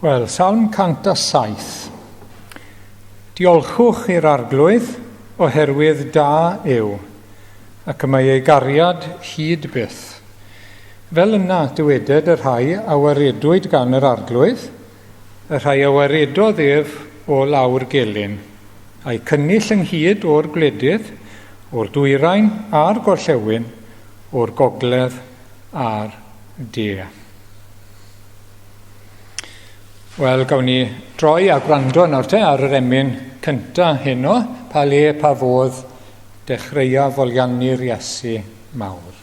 Wel, Salm 107. Diolchwch i'r Arglwydd oherwydd da yw, ac y mae ei gariad hyd byth. Fel yna dyweded y rhai a waredwyd gan yr Arglwydd, y rhai a waredodd ef o lawr gelyn, a'i cynnull ynghyd o'r gwledydd, o'r dwyrain a'r gorllewin, o'r gogledd a'r de. Wel, gawn ni droi a gwrando nawr te ar yr emyn cynta heno, pa le, pa fodd, dechreua foliannu'r Iesu mawr.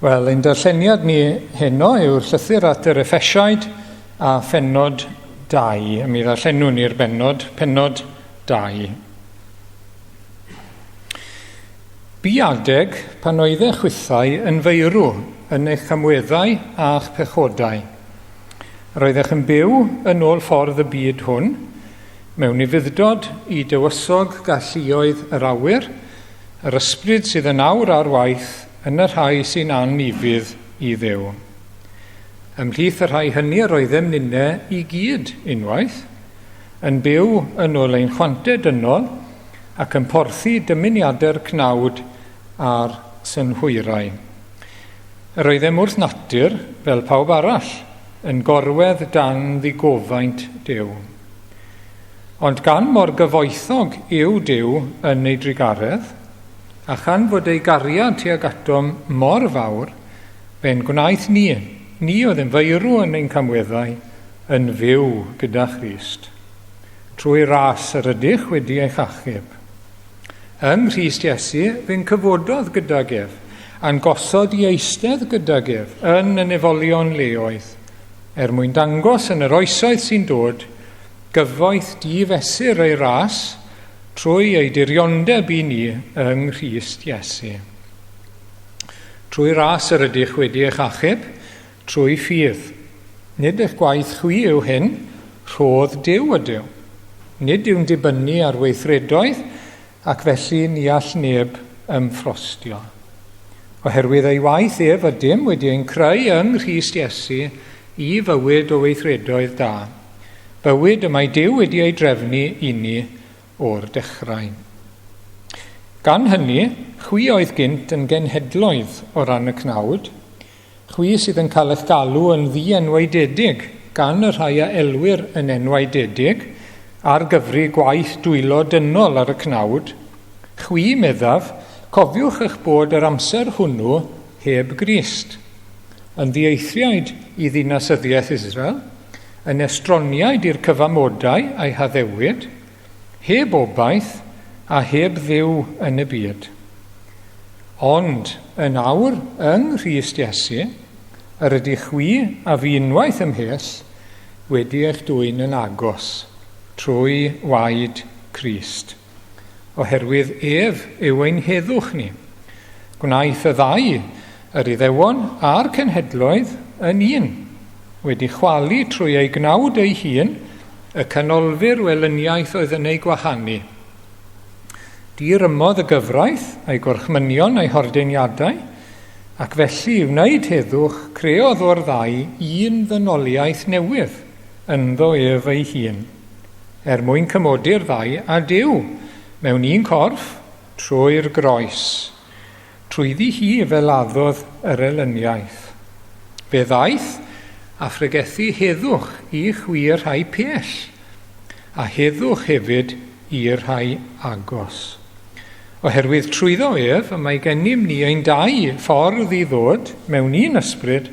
Wel, ein darlleniad ni heno yw'r llythyr at yr Effesiaid a phennod 2. A mi ddarllenwn ni'r bennod, pennod 2. Bu adeg pan oeddech chwithau yn feirw yn eich camweddau a'ch pechodau. Roeddech yn byw yn ôl ffordd y byd hwn, mewn ufudd-dod i dywysog galluoedd yr awyr, yr ysbryd sydd yn awr ar waith yn y rhai sy'n anufudd i Dduw. Ymhlith y rhai hynny yr oeddem ninne i gyd unwaith, yn byw yn ôl ein chwante dynol, ac yn porthi dymuniadau'r cnawd a'r synhwyrau. Yr oeddem wrth natur, fel pawb arall, yn gorwedd dan ddigofaint Duw. Ond gan mor gyfoethog yw Duw yn ei drugaredd, a chan fod ei gariad tuag atom mor fawr, Fe'n gwnaeth ni, ni oedd yn feirw yn ein camweddau, yn fyw gyda Christ. Trwy ras yr ydych wedi eich achub. Yng Nghrist Iesu, fe'n cyfododd gydag ef, a'n gosod i eistedd gydag ef yn y nefolion leoedd, er mwyn dangos yn yr oesoedd sy'n dod gyfoeth di-fesur ei ras trwy ei diriondeb i ni yng Nghrist Iesu. Trwy ras yr ydych wedi eich achub, trwy ffydd. Nid eich gwaith chwi yw hyn, rhodd Duw ydyw. Nid yw'n dibynnu ar weithredoedd, ac felly ni all neb ymffrostio. Oherwydd ei waith ef ydym wedi ein creu yng Nghrist Iesu i fywyd o weithredoedd da. Bywyd y mae Duw wedi ei drefnu i ni o'r dechrau. Gan hynny, chwi oedd gynt yn genhedloedd o ran y cnawd, chwi sydd yn cael eich galw yn ddienwaededig gan y rhai a elwir yn enwaededig, ar gyfri gwaith dwylo dynol ar y cnawd, chwi, meddaf, cofiwch eich bod yr amser hwnnw heb Grist, yn ddieithriaid i ddinasyddiaeth Israel, yn estroniaid i'r cyfamodau a'i haddewid, heb obaith a heb Dduw yn y byd. Ond yn awr yng Nghrist Iesu, yr ydych chwi a fi unwaith ymhell wedi eich dwyn yn agos, trwy waed Crist. Oherwydd ef yw ein heddwch ni. Gwnaeth y ddau, yr Iddewon a'r cenhedloedd, yn un, wedi chwalu trwy ei gnawd ei hun y canolfur welyniaeth oedd yn ei gwahanu. Dirymodd y gyfraith, a'i gorchmynion a'i hordeiniadau, ac felly i wneud heddwch creodd o'r ddau un ddynoliaeth newydd ynddo ef ei hun, er mwyn cymodi'r ddau â Duw mewn un corff trwy'r groes. Trwyddi hi fe laddodd yr elyniaeth. Fe ddaeth a phregethu heddwch i chwi y rhai pell, a heddwch hefyd i'r rhai agos. Oherwydd trwyddo ef y mae gennym ni ein dau ffordd i ddod mewn un ysbryd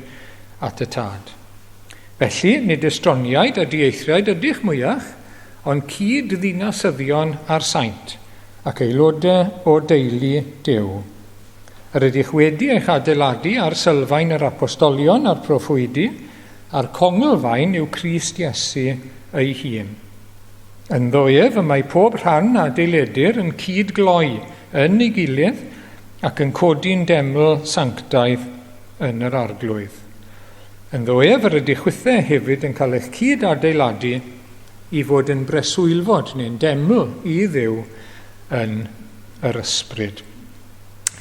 at y Tad. Felly, nid estroniaid a dieithriaid ydych mwyach, ond cyd-ddinasyddion a'r saint, ac aelodau o deulu Duw. Yr ydych wedi eich adeiladu ar sylfaen yr apostolion a'r proffwydi, a'r conglfaen yw Crist Iesu ei hun. Ynddo ef y mae pob rhan a adeiledir yn cyd-gloi yn ei gilydd ac yn codi'n deml sanctaidd yn yr Arglwydd. Ynddo ef yr ydych chwithau hefyd yn cael eich cyd-adeiladu i fod yn breswylfod neu'n deml i Dduw yn yr ysbryd.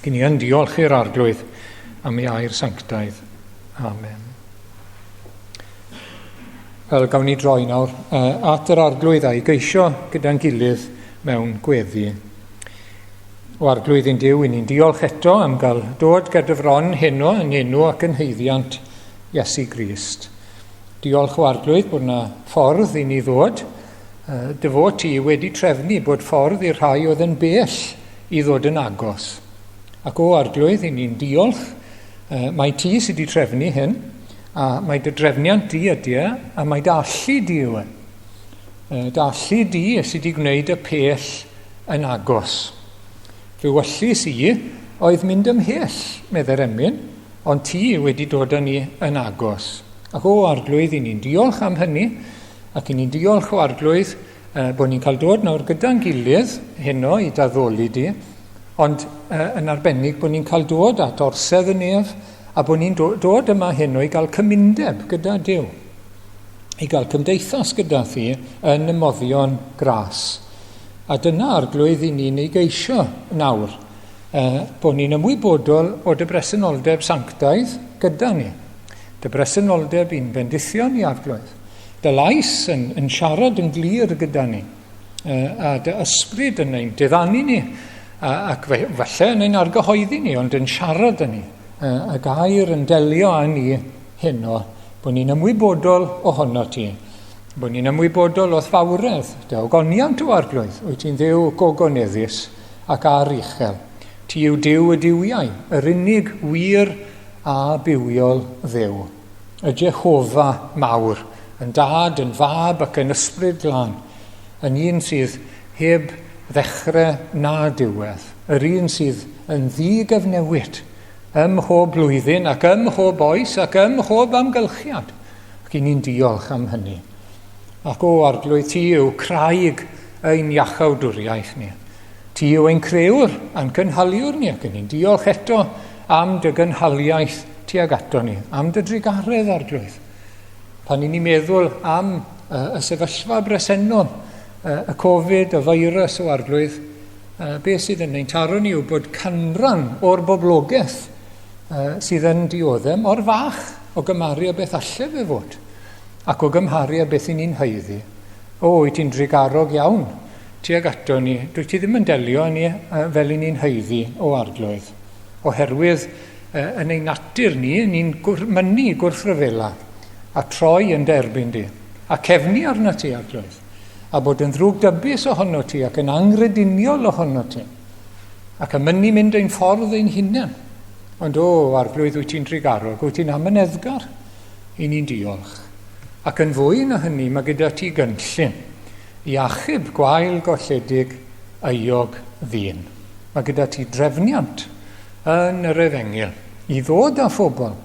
Gyn i yn diolch i'r Arglwydd am ei air sanctaidd. Amen. Wel, gawn ni droi nawr at yr Arglwydd a'i geisio gyda'n gilydd mewn gweddi. O Arglwydd ein Duw, i ni'n diolch eto am gael dod ger dy fron heno yn enw ac yn haeddiant Iesu Grist. Diolch o Arglwydd bod yna ffordd i ni ddod. Dy fod ti wedi trefnu bod ffordd i'r rhai oedd yn bell i ddod yn agos. Ac o Arglwydd, i ni'n diolch. Mae ti sydd wedi trefnu hyn, a mae dy drefniant di ydy e, a mae dy allu di yw e. Dy allu di sydd wedi gwneud y pell yn agos. Fy wyllys i oedd mynd ymhell, meddai'r emyn, ond ti wedi dod â ni yn agos. Ac o Arglwydd, i ni'n diolch am hynny, ac i ni'n diolch o Arglwydd eh, bod ni'n cael dod nawr gyda'n gilydd heno i daddoli di, ond eh, yn arbennig bod ni'n cael dod at orsedd y nef, a bod ni'n do dod yma heno i gael cymundeb gyda Duw, i gael cymdeithas gyda thi yn y moddion gras. A dyna Arglwydd i ni'n ei geisio nawr, bod ni'n ymwybodol o dy bresenoldeb sanctaidd gyda ni. Dy bresenoldeb i'n bendithion ni, Arglwydd. Dy lais yn, yn siarad yn glir gyda ni, a dy ysbryd yn ein diddanu ni, a, ac fe, falle yn ein argyhoeddi ni, ond yn siarad â ni, y gair yn delio â ni heno, bod ni'n ymwybodol ohono ti, bod ni'n ymwybodol o'th fawredd, dy ogoniant o Arglwydd, wyt ti'n Dduw gogoneddus ac ar uchel. Ti yw Duw y duwiau, yr unig wir a bywiol Dduw, y Jehofa mawr, yn dad, yn fab ac yn ysbryd glân, yn un sydd heb ddechrau na diwedd, yr un sydd yn ddigyfnewid ym mhob blwyddyn ac ym mhob oes ac ym mhob amgylchiad. Ac i ni'n diolch am hynny. Ac o arglwydd, ti yw craig ein iachawdwriaeth ni. Ti yw ein crëwr a'n cynhaliwr ni ac ni'n diolch eto am dy gynhaliaeth tuag ato ni, am dy drugaredd arglwydd. Pan i ni'n meddwl am y sefyllfa bresennol, y Covid, y feirws o arglwydd, beth sydd yn ein taro ni yw bod canran o'r boblogaeth sydd yn dioddef mor fach o gymharu â beth alle fe fod, ac o gymharu â beth i ni'n haeddu. O, wyt ti'n drugarog iawn tuag ato ni. Dwyt ti ddim yn delio â ni fel i ni'n haeddu o arglwydd. Oherwydd yn ein natur ni, ni'n mynnu gwrthryfela a troi yn derbyn di, a cefnu arno ti, arglwydd, a bod yn ddrwgdybus ohono ti ac yn angrediniol ohono ti, ac yn mynnu mynd ein ffordd ein hunain. Ond o, arglwydd, wyt ti'n drugarog, wyt ti'n amyneddgar i ni'n diolch. Ac yn fwy na hynny, mae gyda ti gynllun i achub gwael golledig euog ddyn. Mae gyda ti drefniant yn yr efengyl i ddod â phobl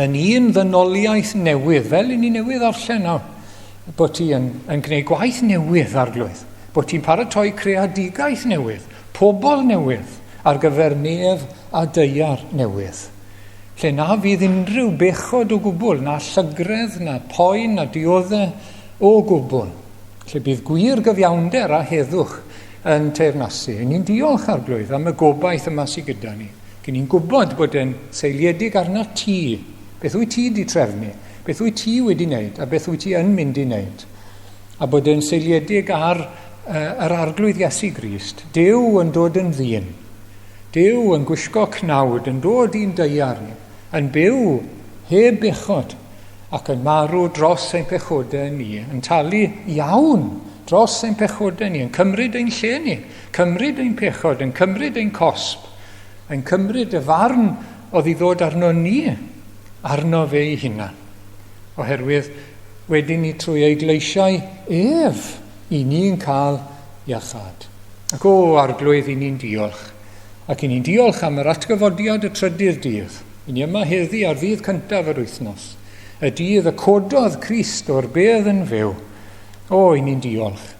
yn un ddynoliaeth newydd, fel i ni newydd arllen nawr, bod ti yn, yn gwneud gwaith newydd, arglwydd, bod ti'n paratoi creadigaeth newydd, pobl newydd ar gyfer nef a deiar newydd. Lle na fydd unrhyw bechod o gwbl, na llygredd, na poen, na diodde o gwbl. Lle bydd gwir gyfiawnder a heddwch yn teyrnasu. Ni'n diolch arglwydd am y gobaith yma sydd gyda ni. Cyn ni'n gwybod bod e'n seiliedig arna ti. Beth wyt ti wedi trefnu? Beth wyt ti wedi wneud? A beth wyt ti yn mynd i wneud? A bod e'n seiliedig ar uh, yr arglwydd Iesu Grist. Duw yn dod yn ddyn. Duw yn gwisgo cnawd, yn dod i'n deiar ni, yn byw heb bechod, ac yn marw dros ein pechodau ni, yn talu iawn dros ein pechodau ni, yn cymryd ein lle ni, cymryd ein pechod, yn cymryd ein cosb, yn cymryd y farn oedd i ddod arno ni, arno fe ei hunan. Oherwydd wedyn ni trwy ei gleisiau ef, i ni'n cael iachâd. Ac o, arglwydd, i ni'n diolch. Ac i ni'n diolch am yr atgyfodiad y trydydd dydd. I ni yma heddi ar ddydd cyntaf yr wythnos. Y dydd y cododd Crist o'r bedd yn fyw. O, i ni'n diolch.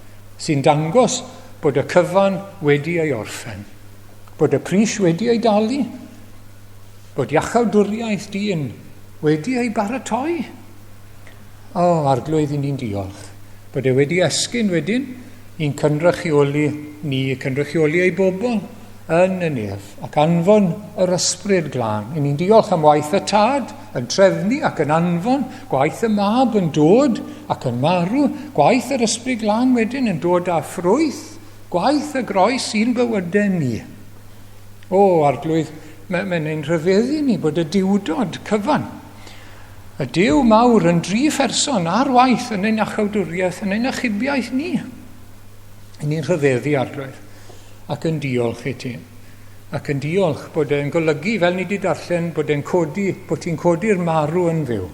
Sy'n dangos bod y cyfan wedi ei orffen. Bod y pris wedi ei dalu. Bod iachawdwriaeth dyn wedi ei baratoi. O, arglwydd, i ni'n diolch. Bod e wedi esgyn wedyn i'n cynrychioli ni, cynrychioli ei bobl yn y nef, ac anfon yr ysbryd glân. I ni'n diolch am waith y tad yn trefnu ac yn anfon, gwaith y mab yn dod ac yn marw, gwaith yr ysbryd glân wedyn yn dod â ffrwyth, gwaith y groes i'n bywydau ni. O, arglwydd, mae'n mae ein rhyfeddu ni bod y diwdod cyfan Y Duw mawr yn dri pherson ar waith yn ein achawdwriaeth, yn ein achubiaeth ni. I ni'n rhyfeddu arglwydd ac yn diolch i ti. Ac yn diolch bod e'n golygu, fel ni wedi darllen, bod e'n codi, bod ti'n codi'r marw yn fyw.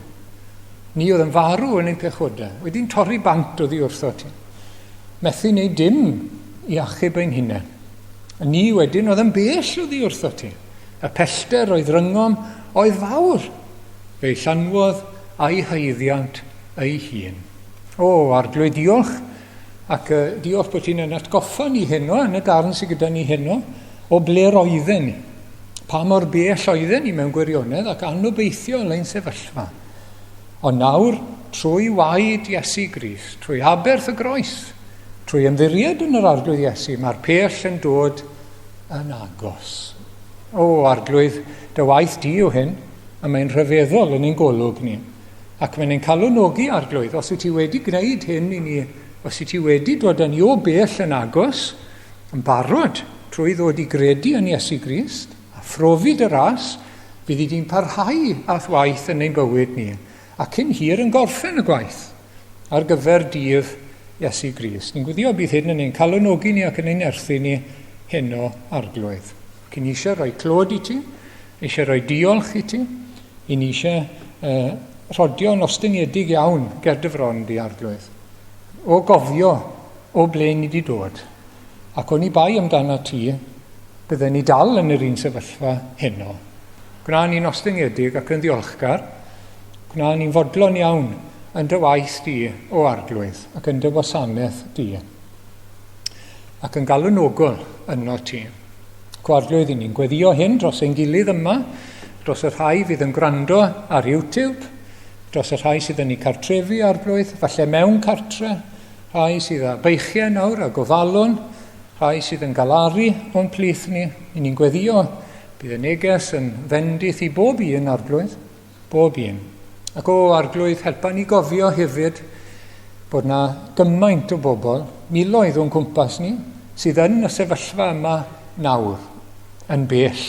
Ni oedd yn farw yn ein pechodau, wedi'n torri bant oddi wrtho ti. Methu wneud dim i achub ein hunain. Ni wedyn oedd yn bell oddi wrtho ti. Y pellter oedd rhyngom oedd fawr. Fe'i llanwodd a'i haeddiant ei hun. O, arglwydd, diolch. Ac uh, diolch bod ti'n yn atgoffa ni heno, yn y darn sydd gyda ni heno, o ble roedden ni. Pa mor bell oedden ni mewn gwirionedd ac anobeithiol ein sefyllfa. Ond nawr, trwy waed Iesu Grist, trwy aberth y groes, trwy ymddiried yn yr arglwydd Iesu, mae'r pell yn dod yn agos. O, arglwydd, dy waith di yw hyn, a mae'n rhyfeddol yn ein golwg ni. Ac mae'n ein calonogi, arglwydd, os wyt ti wedi gwneud hyn i ni, os wyt ti wedi dod â ni o bell yn agos, yn barod trwy ddod i gredu yn Iesu Grist, a phrofi dy ras, bydd i di'n parhau â'th waith yn ein bywyd ni, a cyn hir yn gorffen y gwaith ar gyfer dydd Iesu Grist. Ni'n gwyddio bydd hyn yn ein calonogi ni ac yn ein nerthu ni heno, arglwydd. Ac i ni eisiau rhoi clod i ti, eisiau rhoi diolch i ti, i ni eisiau rhodio'n ostyngedig iawn ger dy fron di, Arglwydd. O gofio o ble ni wedi dod. Ac oni bai amdano ti, bydden ni dal yn yr un sefyllfa heno. Gwna ni'n ostyngedig ac yn ddiolchgar. Gwna ni'n fodlon iawn yn dy waith di o Arglwydd ac yn dy wasanaeth di. Ac yn galonogol yno ti. Gwarglwydd, i ni'n gweddio hyn dros ein gilydd yma, dros y rhai fydd yn gwrando ar YouTube, dros y rhai sydd yn eu cartrefi, Arglwydd, falle mewn cartre, rhai sydd â beichiau nawr a gofalon, rhai sydd yn galaru o'n plith ni. I ni'n gweddio, bydd y neges yn fendith i bob un, Arglwydd, bob un. Ac o Arglwydd, helpa ni gofio hefyd bod na gymaint o bobl, miloedd o'n cwmpas ni, sydd yn y sefyllfa yma nawr, yn bell,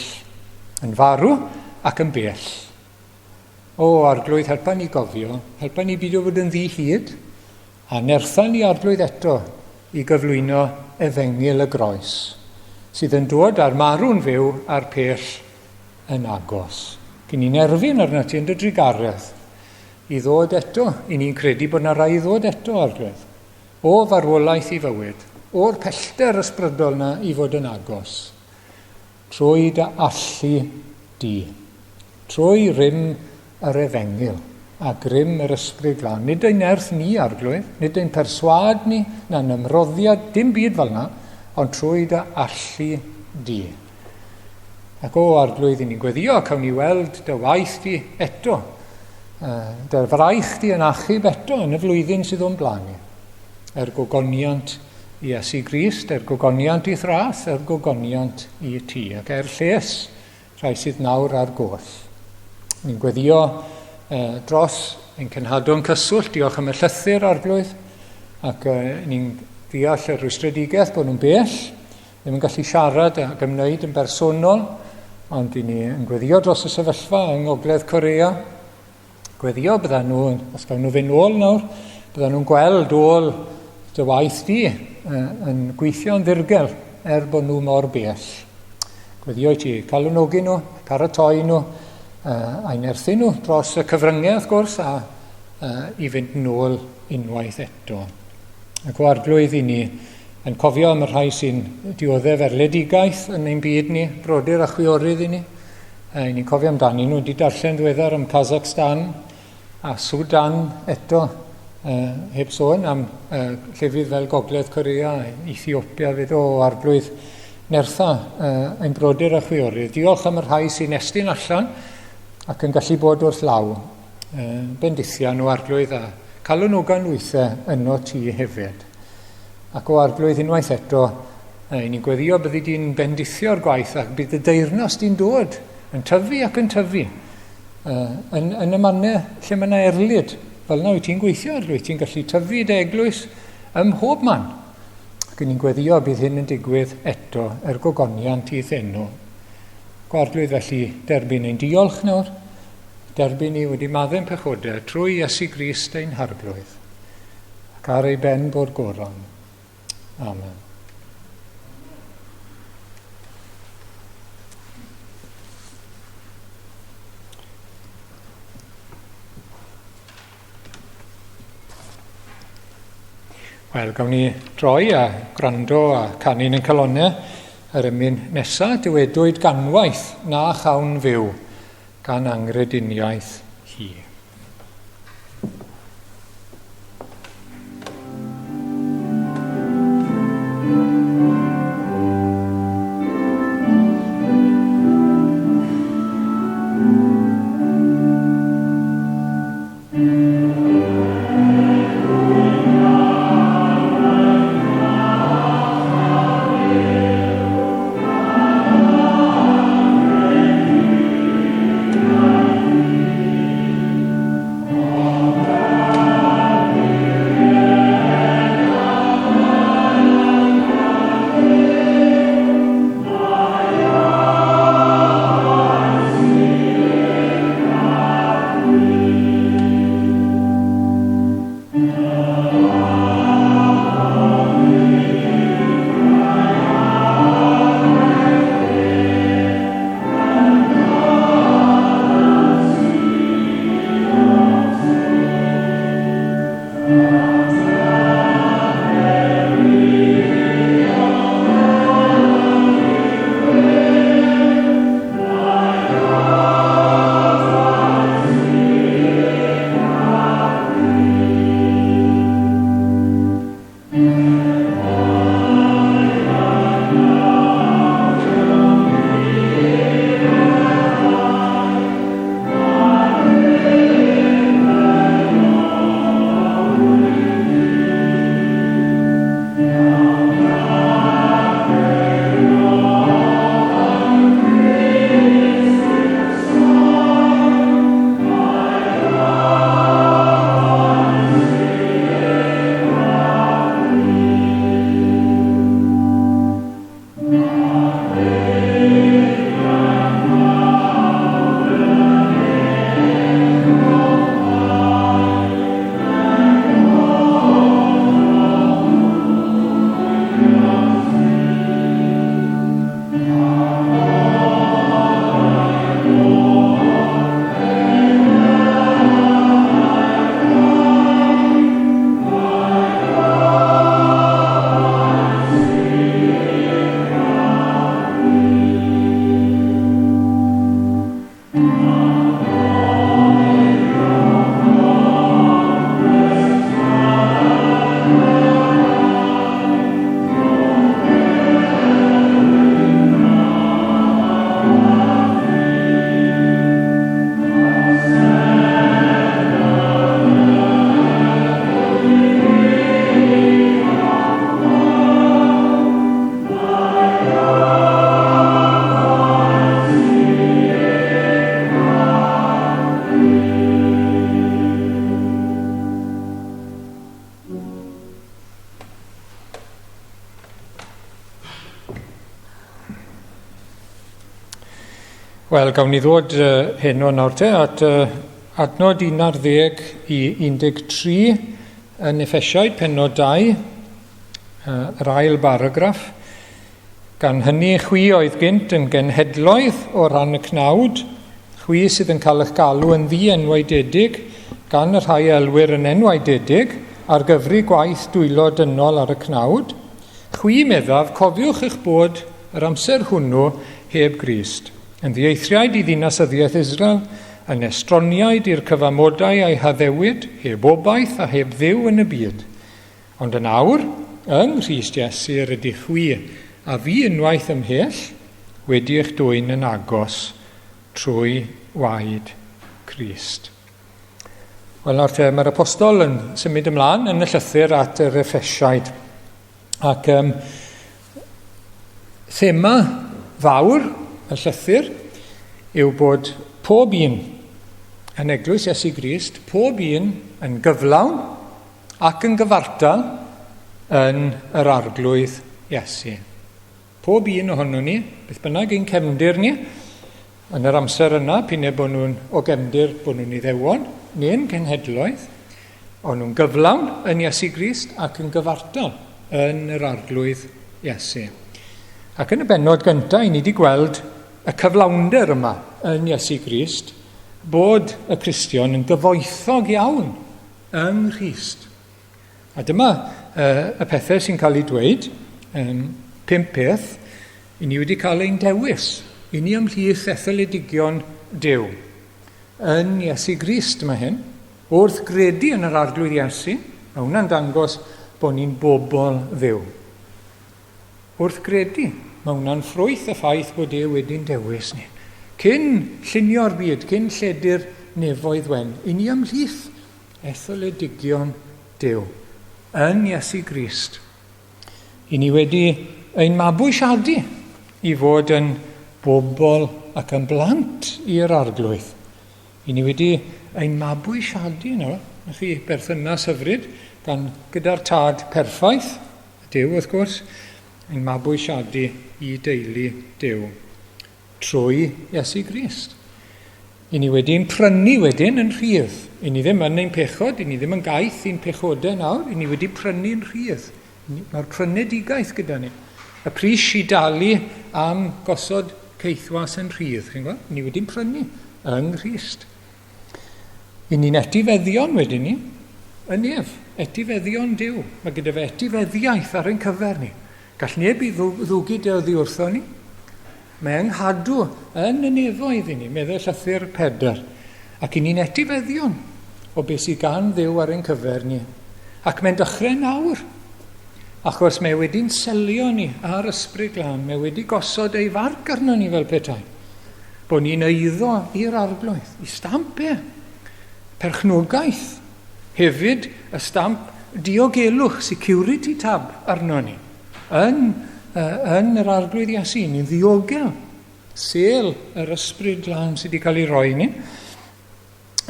yn farw ac yn bell. O, Arglwydd, helpa ni gofio, helpa ni beidio fod yn ddi-hid, a nertha ni, Arglwydd, eto i gyflwyno efengyl y groes, sydd yn dod â'r marw'n fyw a'r pell yn agos. Gyn ni'n erfyn arnat ti yn dy drugaredd i ddod eto, i ni'n credu bod na rai i ddod eto, Arglwydd, o farwolaeth i fywyd, o'r pellter ysbrydol na i fod yn agos, trwy dy allu di, trwy rym yr efengyl a grym yr Ysbryd Glân. Nid ein nerth ni, Arglwydd, nid ein perswâd ni, na'n ymroddiad, dim byd fel yna, ond trwy dy allu di. Ac o, Arglwydd, i ni'n gweddio, cawn ni weld dy waith di eto, dy fraich di yn achub eto yn y flwyddyn sydd o'n blaen ni. Er gogoniant i Iesu Grist, er gogoniant i'th ras, er gogoniant i ti, ac er lles rhai sydd nawr ar goll. Ni'n gweddio dros ein cenhadon cyswllt, diolch am y llythyr, Arglwydd, ac ni'n deall y rwystredigaeth bod nhw'n bell, ddim yn gallu siarad ac ymwneud yn bersonol, ond i ni yn gweddio dros y sefyllfa yng Ngogledd Corea. Gweddio byddan nhw, os gawn nhw fynd nôl nawr, byddan nhw'n gweld ôl dy waith di yn gweithio'n ddirgel er bod nhw mor bell. Gweddio i ti calonogi nhw, paratoi nhw, a'i nerthu nhw dros y cyfryngau wrth gwrs, a i fynd nôl unwaith eto. Ac o Arglwydd i ni yn cofio am y rhai sy'n dioddef erledigaeth yn ein byd ni, brodyr a chwiorydd i ni. I ni'n cofio amdani nhw, wedi darllen ddiweddar am Kazakhstan a Sudan eto, heb sôn am llefydd fel Gogledd Korea, Ethiopia fyd, o Arglwydd nertha ein brodyr a chwiorydd. Diolch am y rhai sy'n estyn allan ac yn gallu bod wrth law. Bendithia nhw, Arglwydd, a calonoga nwythau yno ti hefyd. Ac o Arglwydd, unwaith eto, i ni'n gweddio byddi di'n bendithio'r gwaith ac bydd y deyrnas di'n dod yn tyfu ac yn tyfu. Yn y mannau lle mae yna erlid, fel yna wyt ti'n gweithio, Arglwydd, ti'n gallu tyfu dy eglwys ym mhob man. Ac i ni'n gweddio bydd hyn yn digwydd eto er gogoniant i'th enw. Gwarglwydd felly derbyn ein diolch nawr, derbyn ni wedi maddau'n pechodau trwy Iesu Grist ein Harglwydd, ac ar ei ben bo'r goron. Amen. Wel, gawn ni droi a gwrando a canu'n ein calonnau yr emyn nesaf. Dywedwyd ganwaith na chawn fyw gan angrediniaeth hi. Wel, gawn ni ddod heno nawr te at adnod 11 i 13 yn Effesiaid, pennod 2, yr ail baragraff. Gan hynny chwi oedd gynt yn genhedloedd o ran y cnawd, chwi sydd yn cael eich galw yn ddienwaededig gan y rhai elwir yn enwaededig ar gyfri gwaith dwylo dynol ar y cnawd, chwi, meddaf, cofiwch eich bod yr amser hwnnw heb Grist, yn ddieithriaid i ddinasyddiaeth Israel, yn estroniaid i'r cyfamodau a'i haddewid, heb obaith a heb Dduw yn y byd. Ond yn awr, yng Nghrist Iesu yr ydych chwi, a fi unwaith ymhell, wedi eich dwyn yn agos trwy waed Crist. Wel, nawr te, mae'r apostol yn symud ymlaen yn y llythyr at yr Effesiaid. Ac thema fawr y llythyr yw bod pob un yn eglwys Iesu Grist, pob un yn gyflawn ac yn gyfartal yn yr Arglwydd Iesu. Pob un ohono ni, beth bynnag ein cefndir ni, yn yr amser yna, p'un bod nhw'n o gefndir bod nhw'n Iddewon neu'n cenhedloedd, o'n nhw'n gyflawn yn Iesu Grist ac yn gyfartal yn yr Arglwydd Iesu. Ac yn y bennod gyntaf, i ni wedi gweld y cyflawnder yma yn Iesu Grist, bod y Cristion yn gyfoethog iawn yng Nghrist. A dyma y pethau sy'n cael eu dweud, 5 peth, i ni wedi cael ein dewis, i ni ymhlith etholedigion Duw. Yn Iesu Grist mae hyn. Wrth gredu yn yr Arglwydd Iesu, mae hwnna'n dangos bod ni'n bobl Dduw. Wrth gredu, mae hwnna'n ffrwyth y ffaith bod e wedi'n dewis ni. Cyn llunio'r byd, cyn lledu'r nefoedd wen, i ni ymhlith etholedigion Duw, yn Iesu Grist. I ni wedi ein mabwysiadu i fod yn bobl ac yn blant i'r Arglwydd. I ni wedi ein mabwysiadu yno, na chi, berthynas hyfryd gan gyda'r Tad perffaith, Duw wrth gwrs, ein mabwysiadu i deulu Duw trwy Iesu Grist. I ni wedi'n prynu wedyn yn rhydd. I ni ddim yn ein pechod, i ni ddim yn gaeth i'n pechodau nawr, i ni wedi prynu'n rhydd. Mae'r prynedigaeth gyda ni. Y pris i dalu am gosod caethwas yn rhydd, chi'n gweld? Ni wedi'n prynu yng Nghrist. I ni'n etifeddion wedyn ni, yn ef, etifeddion Duw. Mae gyda fe etifeddiaeth ar ein cyfer ni. Gall neb i ddwgu de oddi wrtho ni. Mae yng nghadw yn y nefoedd i ni, meddai llythyr Pedr. Ac i ni'n etifeddion o beth sydd gan Dduw ar ein cyfer ni. Ac mae'n dechrau nawr. Achos mae wedi'n selio ni ar Ysbryd Glân, mae wedi gosod ei farc arno ni fel petai. Bod ni'n eiddo i'r Arglwydd, i stamp e. Perchnogaeth. Hefyd y stamp diogelwch, security tab arno ni. Yn, yn yr Arglwydd Iesu, ni'n ddiogel. Sêl yr Ysbryd Glân sydd wedi cael ei roi ni.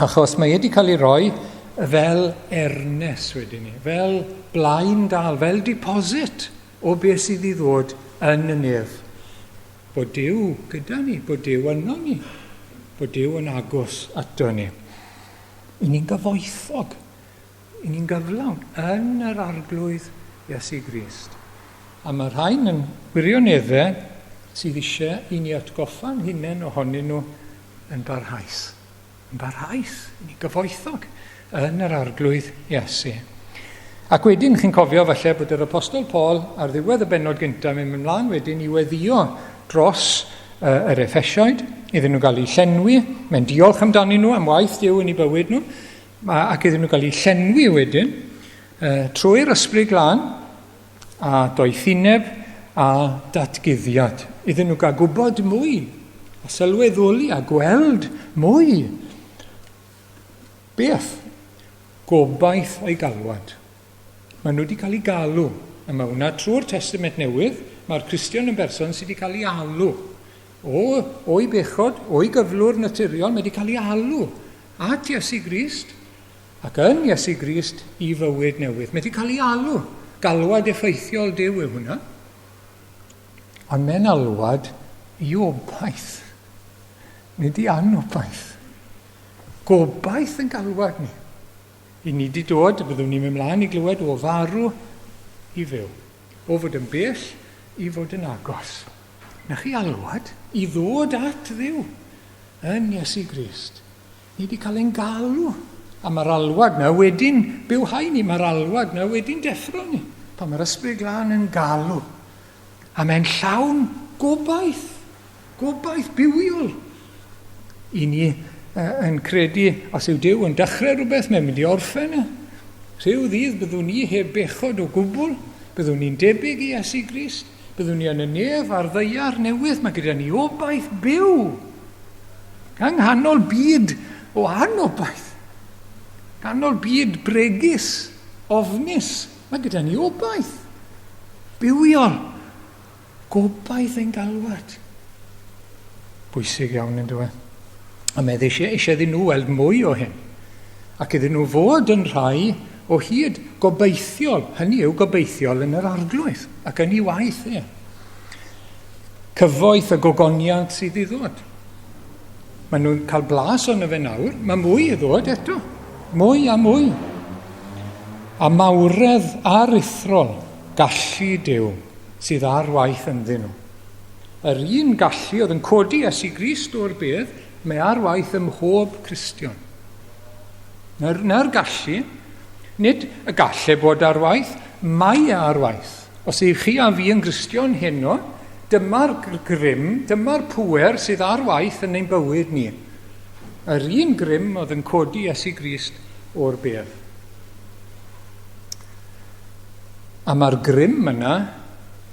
Achos mae wedi cael ei roi fel ernes wedyn ni, fel blaen dal, fel deposit o beth sydd i ddod yn y nef. Bod Duw gyda ni, bod Duw yno ni, bod Duw yn agos ato ni. I ni'n gyfoethog, i ni'n gyflawn yn yr Arglwydd Iesu Grist. A mae rhain yn wirioneddau sydd eisiau i ni atgoffa'n hunain ohonyn nhw yn barhaus. Yn barhaus, i ni gyfoethog yn yr Arglwydd Iesu. Ac wedyn, chi'n cofio falle bod yr Apostol Paul ar ddiwedd y bennod gyntaf yn mynd ymlaen wedyn i weddio dros yr Effesiaid, iddyn nhw gael eu llenwi, mae'n diolch amdanyn nhw am waith Duw yn eu bywyd nhw, ac iddyn nhw gael eu llenwi wedyn trwy'r Ysbryd Glân a doethineb a datguddiad, iddyn nhw gael gwybod mwy, a sylweddoli a gweld mwy. Beth? Gobaith o'i galwad. Maen nhw wedi cael eu galw. A mae hwnna trwy'r Testament Newydd, mae'r Cristion yn berson sydd wedi cael ei alw. O, o'i bechod, o'i gyflwr naturiol, mae wedi cael ei alw at Iesu Grist ac yn Iesu Grist i fywyd newydd. Mae wedi cael ei alw. Galwad effeithiol Duw yw hwnna. Ond mae'n alwad i obaith. Nid i anobaith. Gobaith yn galwad ni. I ni wedi dod, byddwn ni'n mynd mlaen i glywed o farw i fyw. O fod yn bell i fod yn agos. Na chi alwad i ddod at Dduw yn Iesu Grist. Ni wedi cael ein galw. A mae'r alwad na wedi'n bywhau ni, mae'r alwad na wedi'n deffro ni. Pan mae'r Ysbryd Glân yn galw. A mae'n llawn gobaith. Gobaith bywiol. I ni yn credu, os yw Duw yn dechrau rhywbeth, mae'n mynd i orffen e. Rhyw ddydd byddwn ni heb bechod o gwbl, byddwn ni'n debyg i Iesu Grist, byddwn ni yn y nef a'r ddaear newydd, mae gyda ni obaith byw. Yng nghanol byd o anobaith, ganol byd bregus, ofnus, mae gyda ni obaith bywiol. Gobaith ein galwad. Bwysig iawn yn dweud. A mae eisiau, eisiau iddyn nhw weld mwy o hyn. Ac iddyn nhw fod yn rhai o hyd gobeithiol, hynny yw gobeithiol yn yr arglwydd ac yn ei waith e. Cyfoeth y gogoniant sydd i ddod. Maen nhw'n cael blas ono fe nawr, mae mwy i ddod eto. Mwy a mwy. A mawredd aruthrol gallu Duw sydd ar waith ynddyn nhw. Yr un gallu oedd yn codi Iesu Grist o'r bedd, mae ar waith ym mhob Cristion. Na'r, na'r gallu, nid y galle bod ar waith, mae e ar waith. Os ych chi a fi yn Gristion heno, dyma'r grym, dyma'r pŵer sydd ar waith yn ein bywyd ni. Yr un grym oedd yn codi Iesu Grist o'r bedd. A mae'r grym yna,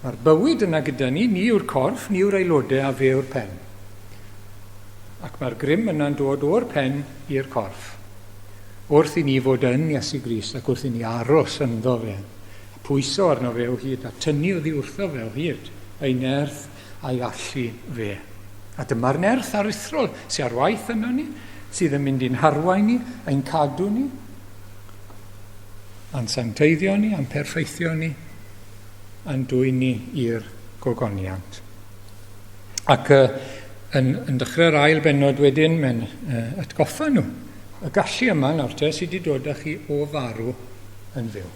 mae'r bywyd yna gyda ni, ni yw'r corff, ni yw'r aelodau a fe yw'r pen. Ac mae'r grym yna'n dod o'r pen i'r corff. Wrth i ni fod yn Iesu Grist ac wrth i ni aros ynddo fe, a pwyso arno fe o hyd, a tynnu oddi wrtho fe o hyd, ei nerth a'i allu fe. A dyma'r nerth aruthrol sy'n ar waith yno ni, sydd yn mynd i'n harwain ni, ein cadw ni, a'n sancteiddio ni, a'n perffeithio ni, a'n dwyn ni i'r gogoniant. Ac uh, yn, yn dechrau'r ail bennod wedyn, mae'n uh, atgoffa nhw y gallu yma nawr te sydd wedi dod â chi o farw yn fyw.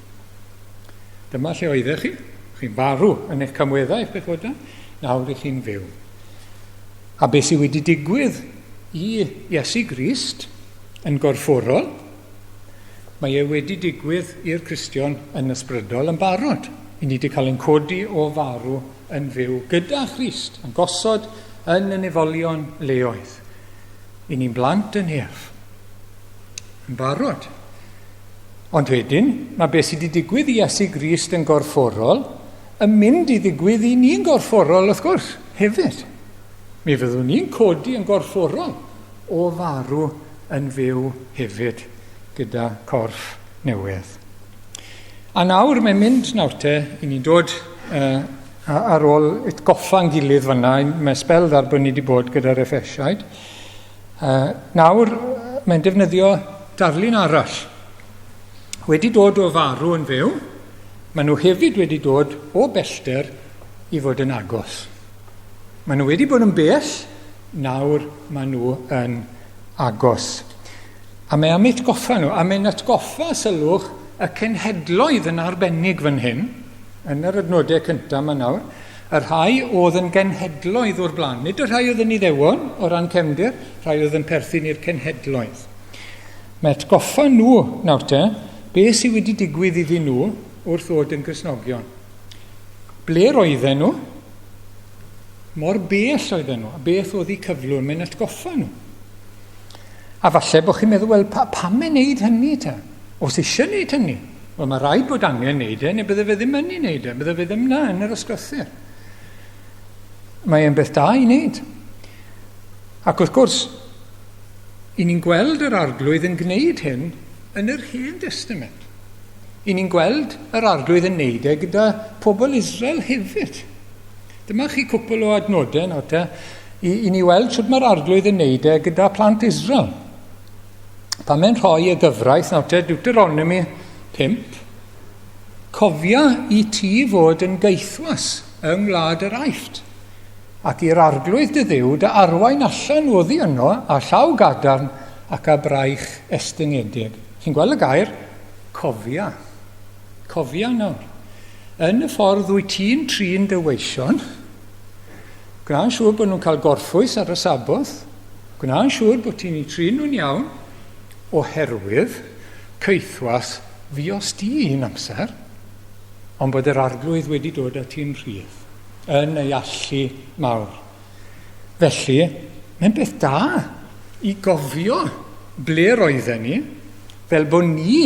Dyma lle oeddech chi. Chi'n farw yn eich camweddau, eich pechodau. Nawr ych chi'n fyw. A beth sydd wedi digwydd i Iesu Grist yn gorfforol, Mae e wedi digwydd i'r Cristion yn ysbrydol yn barod. I ni wedi cael ein codi o farw yn fyw gyda Christ, yn gosod yn y nefolion leoedd. I ni'n blant yn nef. Yn barod. Ond wedyn, mae beth sydd wedi digwydd i Iesu Grist yn gorfforol yn mynd i ddigwydd i ni'n gorfforol, wrth gwrs, hefyd. Mi fyddwn ni'n codi yn gorfforol o farw yn fyw hefyd gyda corff newydd. A nawr mae'n mynd nawr te, i ni'n dod uh, ar ôl atgoffa'n gilydd fyna, mae sbel ddar bod ni wedi bod gyda'r Effesiaid. Uh, nawr mae'n defnyddio darlun arall. Wedi dod o farw yn fyw, maen nhw hefyd wedi dod o bellter i fod yn agos. Maen nhw wedi bod yn bell, nawr maen nhw yn agos. A mae am atgoffa nhw, a mae'n atgoffa, sylwch, y cenhedloedd yn arbennig fan hyn, yn yr adnodau cyntaf yma nawr, y rhai oedd yn genhedloedd o'r blaen. Nid y rhai oedd yn Iddewon o ran cefndir, rhai oedd yn perthyn i'r cenhedloedd. Mae atgoffa nhw nawr te, beth sydd wedi digwydd iddyn nhw wrth ddod yn Gristnogion. Ble roedden nhw? Mor bell oedden nhw, a beth oedd eu cyflwr, mae'n atgoffa nhw. A falle bod chi'n meddwl, wel, pa, pam mae'n neud hynny ta? Os eisiau neud hynny? Wel, mae rhaid bod angen neud e, neu bydde fe ddim yn ei neud e, bydde fe ddim na yn yr ysgrythur. Mae e'n beth da i wneud. Ac wrth gwrs, i ni'n gweld yr arglwydd yn gwneud hyn yn yr Hen Testament. I ni'n gweld yr arglwydd yn neud e gyda pobl Israel hefyd. Dyma chi cwpl o adnodau nawr te, i, i ni weld sut mae'r arglwydd yn neud e gyda plant Israel. Pan mae'n rhoi y gyfraith nawr te, Deuteronomy 5, cofia i ti fod yn gaethwas yng ngwlad yr Aifft. ac i'r arglwydd dy ddiw dy arwain allan oddi yno a llaw gadarn ac â braich estyngedig. Chi'n gweld y gair? Cofia. Cofia nawr. Yn y ffordd wyt ti'n trin dy weision, gwna'n siŵr bod nhw'n cael gorffwys ar y Saboth, gwna'n siŵr bod ti'n eu trin nhw'n iawn, oherwydd caethwas fuost di un amser, ond bod yr arglwydd wedi dod â ti'n rhydd, yn ei allu mawr. Felly, mae'n beth da i gofio ble roedden ni, fel bod ni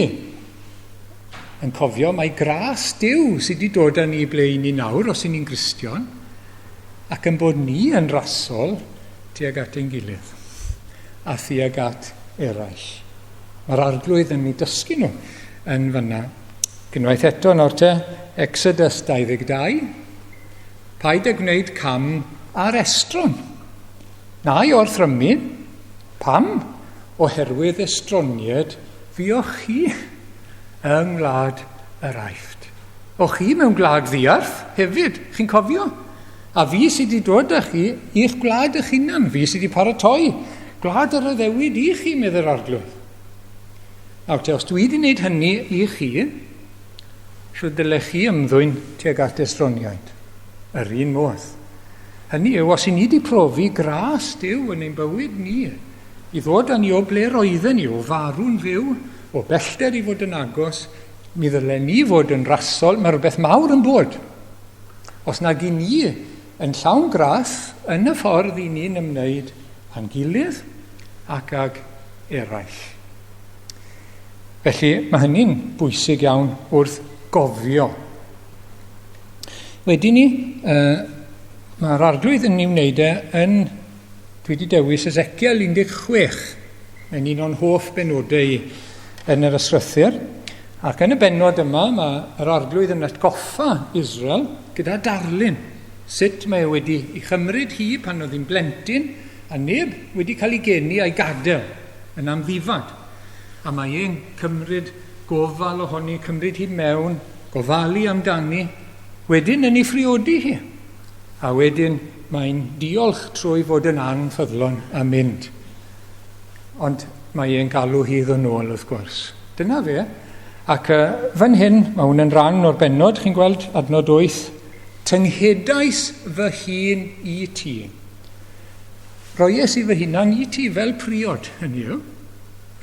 yn cofio mai gras Duw sydd wedi dod â ni ble i ni nawr, os y'n ni'n Gristion, ac yn bod ni yn rasol tuag at ein gilydd a thuag at eraill. Mae'r arglwydd yn ei dysgu nhw yn fyna. Gynwaith eto nawr te, Exodus 22. Paid â gwneud cam ar estron. Na i orthrymu. Pam? Oherwydd estronied fuoch chi yng ngwlad yr Aifft. O'ch chi mewn gwlad ddiarth hefyd, chi'n cofio? A fi sydd wedi dod â chi i'ch gwlad eich hunan, fi sydd wedi paratoi gwlad yr addewid i chi, medd yr arglwydd. Nawr te, os dwi wedi gwneud hynny i chi, shwt ddylech chi ymddwyn tuag at estroniaid? Yr un modd. Hynny yw, os i ni wedi profi gras Duw yn ein bywyd ni, i ddod â ni o ble roedden ni, o farw'n fyw, o bellter i fod yn agos, mi ddylen ni fod yn rasol, mae rhywbeth mawr yn bod. Os nag i ni yn llawn gras yn y ffordd i ni'n ymwneud â'n gilydd ac ag eraill. Felly mae hynny'n bwysig iawn wrth gofio. Wedyn ni, uh, mae'r arglwydd yn ei wneud e yn, dwi wedi dewis Ezekiel 16, mae'n un o'n hoff benodau i yn yr ysgrythur. Ac yn y bennod yma, mae yr arglwydd yn atgoffa Israel gyda darlun sut mae e wedi ei chymryd hi pan oedd hi'n blentyn a neb wedi cael ei geni a'i gadael yn amddifad. A mae e'n cymryd gofal ohoni, cymryd hi mewn, gofalu amdani, wedyn yn ei phriodi hi. A wedyn mae'n diolch trwy fod yn anffyddlon a mynd. Ond mae e'n galw hi ddod nôl, wrth gwrs. Dyna fe. Ac uh, fan hyn, mae hwn yn rhan o'r bennod, chi'n gweld, adnod 8, Tynghedais fy hun i ti. Roies i fy hunan i ti fel priod, hynny yw.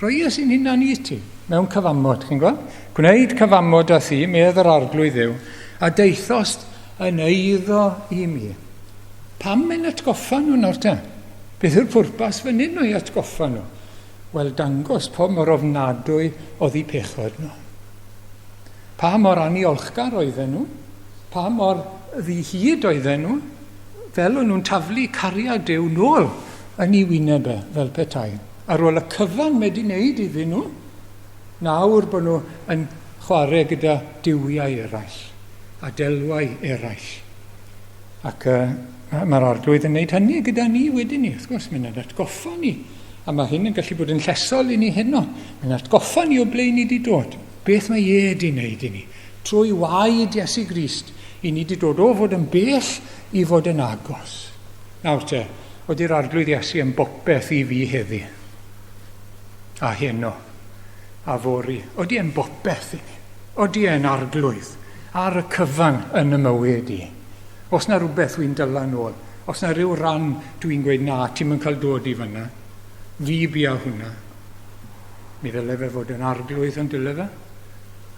Roies i'n hunan i ti mewn cyfamod, chi'n gweld? Gwneud cyfamod â thi, medd yr arglwydd yw, a deithost yn eiddo i mi. Pam mae'n atgoffa nhw nawr te? Beth yw'r pwrpas fan hyn o'i atgoffa nhw? Wel, dangos pa mor ofnadwy oedd eu pechod nhw. Pa mor aniolchgar oedden nhw, pa mor ddihyd oedden nhw, fel o'n nhw'n taflu cariad Duw nôl yn ei wyneb e, fel petai. Ar ôl y cyfan mae wedi wneud iddyn nhw, nawr bod nhw yn chwarae gyda duwiau eraill a delwau eraill. Ac uh, mae'r arglwydd yn gwneud hynny gyda ni wedyn ni, wrth gwrs, mae'n atgoffa ni. A mae hyn yn gallu bod yn llesol i ni heno. Mae'n atgoffa ni o ble ni wedi dod. Beth mae e wedi wneud i ni. Trwy waed Iesu Grist, i ni wedi dod o fod yn bell i fod yn agos. Nawr te, oeddi'r arglwydd Iesu yn bopeth i fi heddi. A heno. A fory. Oeddi e'n bopeth i ni. Odi e'n arglwydd ar y cyfan yn y mywyd i? Os na rhywbeth wy'n dyla nôl, os na rhyw ran dwi'n gweud na, ti'm yn cael dod i fyna, fi bia hwnna. Mi ddyle fe fod yn arglwydd yn dyle fe?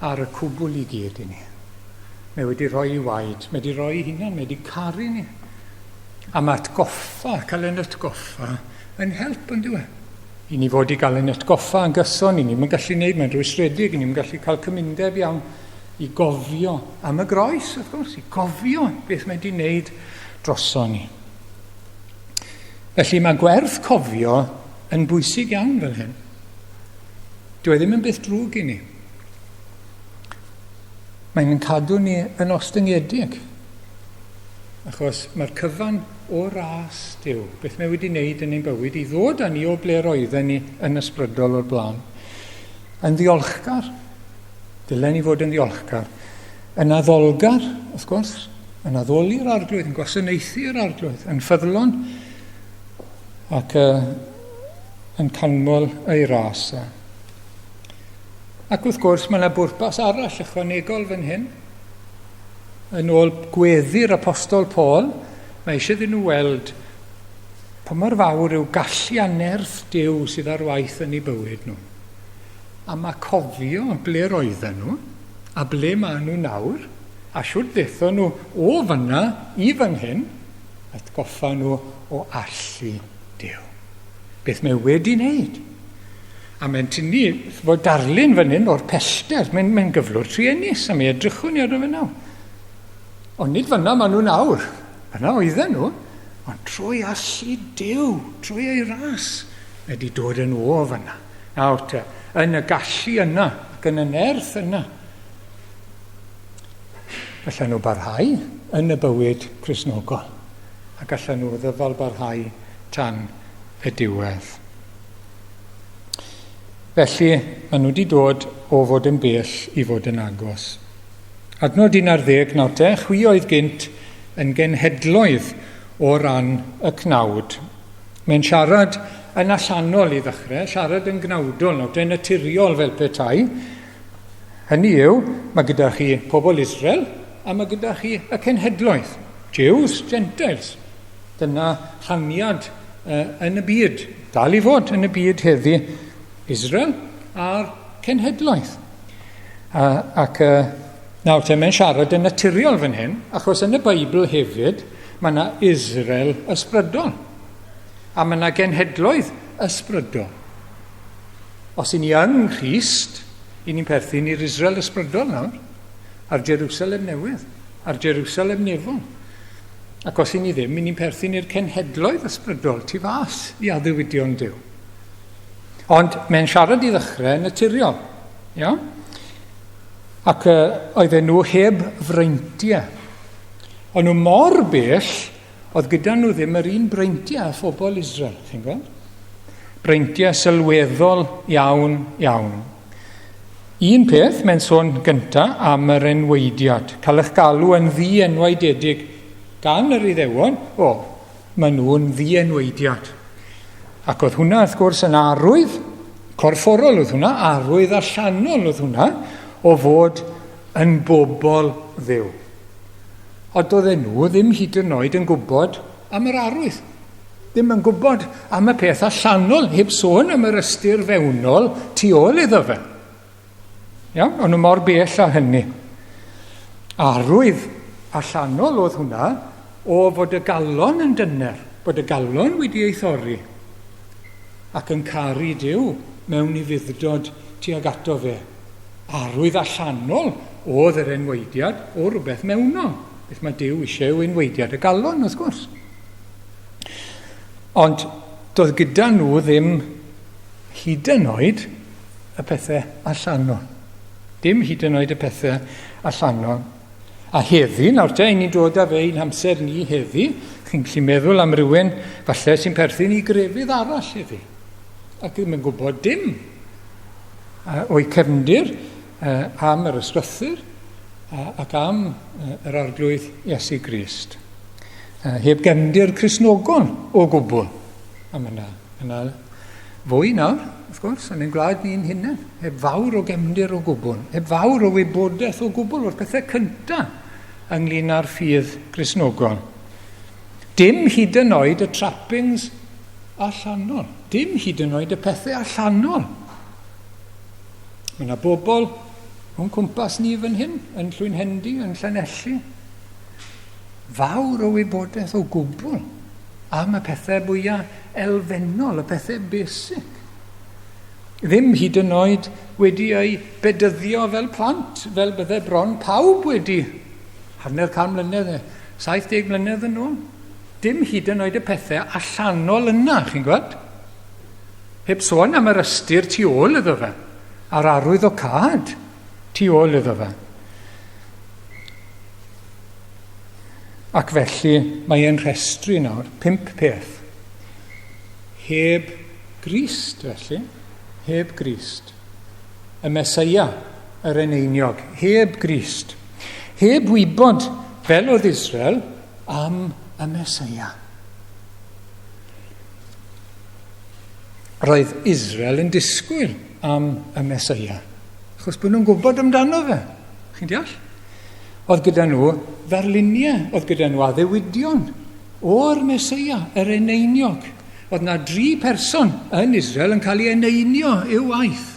Ar y cwbl i gyd i ni. Mae wedi rhoi i waed, mae wedi rhoi i hunan, mae wedi caru ni. A mae atgoffa, cael ein atgoffa, yn help yn dyw e? I ni fod i gael ein atgoffa yn gyson, i ni'm yn gallu gwneud, mae'n rwystredig, i ni'm yn gallu cael cymundeb iawn i gofio am y groes, wrth gwrs, i gofio beth mae wedi wneud droso ni. Felly mae gwerth cofio yn bwysig iawn fel hyn. Dyw e ddim yn beth drwg i ni. Mae'n cadw ni yn ostyngedig. Achos mae'r cyfan o ras Duw, beth mae wedi wneud yn ein bywyd i ddod â ni o ble roedden ni yn ysbrydol o'r blaen. Yn ddiolchgar. Dylen ni fod yn ddiolchgar. Yn addolgar, wrth gwrs. Yn addoli'r arglwydd, yn gwasanaethu'r arglwydd, yn ffyddlon ac yn canmol ei ras e. Ac wrth gwrs mae yna bwrpas arall ychwanegol fan hyn. Yn ôl gweddi'r apostol Paul, mae eisiau iddyn nhw weld pa mor fawr yw gallu a nerth Duw sydd ar waith yn eu bywyd nhw. A mae cofio ble roedden nhw a ble maen nhw nawr, a shwt ddethon nhw o fyna i fan hyn, atgoffa nhw o allu Duw. Beth mae wedi wneud. A mae'n tynnu fod darlun fan hyn o'r pellter. Mae'n mae gyflwr truenus, a mi edrychwn ni arno fe nawr. Ond nid fyna maen nhw nawr. Fyna oedden nhw. Ond trwy allu Duw, trwy ei ras, mae wedi dod yn o fyna. Nawr te, yn y gallu yna, ac yn y nerth yna, gallan nhw barhau yn y bywyd Cristnogol, a gallan nhw ddyfal barhau tan y diwedd. Felly, maen nhw wedi dod o fod yn bell i fod yn agos. Adnod 11 nawr te, chwi oedd gynt yn genhedloedd o ran y cnawd. Mae'n siarad yn allanol i ddechrau, siarad yn gnawdol nawr te, naturiol fel petai. Hynny yw, mae gyda chi pobl Israel a mae gyda chi y cenhedloedd, Jews, Gentiles. Dyna rhaniad yn y byd, dal i fod yn y byd heddi, Israel a'r cenhedloedd. Ac nawr te, mae'n siarad yn naturiol fan hyn, achos yn y Beibl hefyd, mae yna Israel ysbrydol. A mae yna genhedloedd ysbrydol. Os i ni yng Nghrist, i ni'n perthyn i'r Israel ysbrydol nawr, a'r Jerusalem newydd, a'r Jerusalem nefol. Ac os i ni ddim, i ni'n perthyn i'r cenhedloedd ysbrydol tu fas i addewidion Duw. Ond mae'n siarad i ddechrau yn naturiol. Ia? Ac oedden nhw heb freintiau. O'n nhw mor bell, oedd gyda nhw ddim yr un breintiau â phobl Israel, chi'n gweld? Breintiau sylweddol iawn, iawn. Un peth, mae'n sôn gynta am yr enwaediad. Cael eich galw yn ddi-enwaededig gan yr Iddewon, o, maen nhw'n ddi-enwaediad. Ac oedd hwnna, wrth gwrs, yn arwydd corfforol oedd hwnna, arwydd allanol oedd hwnna, o fod yn bobl Dduw. Ond doedden nhw ddim hyd yn oed yn gwybod am yr arwydd. Ddim yn gwybod am y peth allanol, heb sôn am yr ystyr fewnol tu ôl iddo fe. Iawn, o'n nhw mor bell â hynny. Arwydd allanol oedd hwnna o fod y galon yn dyner, bod y galon wedi ei thorri ac yn caru Duw mewn ufudd-dod tuag ato fe. Arwydd allanol oedd yr enwaediad o rywbeth mewnol. Beth mae Duw eisiau yw enwaediad y galon, wrth gwrs. Ond doedd gyda nhw ddim hyd yn oed y pethau allanol. Dim hyd yn oed y pethau allanol. A heddi, nawr te, ni'n dod â fe i'n hamser ni heddi, chi'n gallu meddwl am rywun falle sy'n perthyn i grefydd arall heddi, ac ddim yn gwybod dim o'i cefndir am yr ysgrythur ac am yr Arglwydd Iesu Grist. Heb gefndir Cristnogol o gwbl. A mae yna, yna fwy nawr, wrth gwrs, yn ein gwlad ni'n hunain. Heb fawr o gefndir o gwbl, heb fawr o wybodaeth o gwbl o'r pethau cyntaf ynglyn â'r ffydd Gristnogol. Dim hyd yn oed y trappings allanol. Dim hyd yn oed y pethau allanol. Mae yna bobl o'n cwmpas ni fan hyn, yn Llwynhendy, yn Llanelli, fawr o wybodaeth o gwbl am y pethau fwyaf elfennol, y pethau basic. Ddim hyd yn oed wedi eu bedyddio fel plant, fel bydde bron pawb wedi hanner can mlynedd, 70 mlynedd yn ôl. Dim hyd yn oed y pethau allanol yna, chi'n gweld? Heb sôn am yr ystyr tu ôl iddo fe, a'r arwyddocâd tu ôl iddo fe. Ac felly mae e'n rhestru nawr pump peth. Heb Grist, felly, heb Grist. Y Meseia, yr eneiniog, heb Grist. Heb wybod fel oedd Israel, am y Mesoea. Roedd Israel yn disgwyl am y Mesoea, achos bod nhw'n gwybod amdano fe. Chi'n deall? Oedd gyda nhw ddarluniau, oedd gyda nhw addewidion o'r Mesoea, yr eneiniog. Oedd na dri person yn Israel yn cael ei eneinio i'w waith.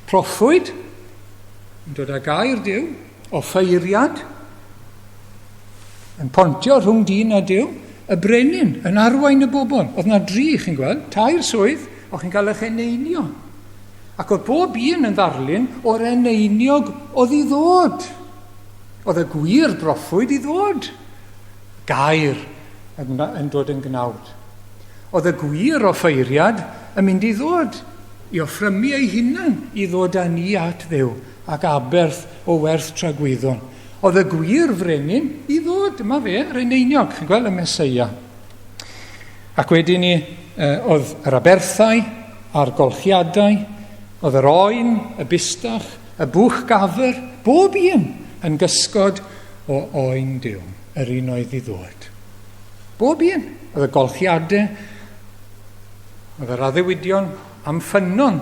Proffwyd, yn dod â gair Duw, offeiriad, yn pontio rhwng dyn a Duw, y brenin yn arwain y bobl. Oedd na dri, chi'n gweld, tair swydd, o'ch chi'n cael eich eneinio. Ac oedd bob un yn ddarlun o'r eneiniog oedd i ddod. Oedd y gwir broffwyd i ddod. Gair yn, yn dod yn gnawd. Oedd y gwir offeiriad yn mynd i ddod i offrymu ei hunan i ddod â ni at Dduw ac aberth o werth tragwyddol. Oedd y gwir frenin i ddod, dyma fe, yr eneiniog, chi'n gweld, y Meseia. Ac wedyn ni, oedd yr aberthau a'r golchiadau, oedd yr oen, y bustach, y bwch gafr, bob un yn gysgod o oen Duw, yr un oedd i ddod. Bob un. Oedd y golchiadau, oedd yr addewidion am ffynnon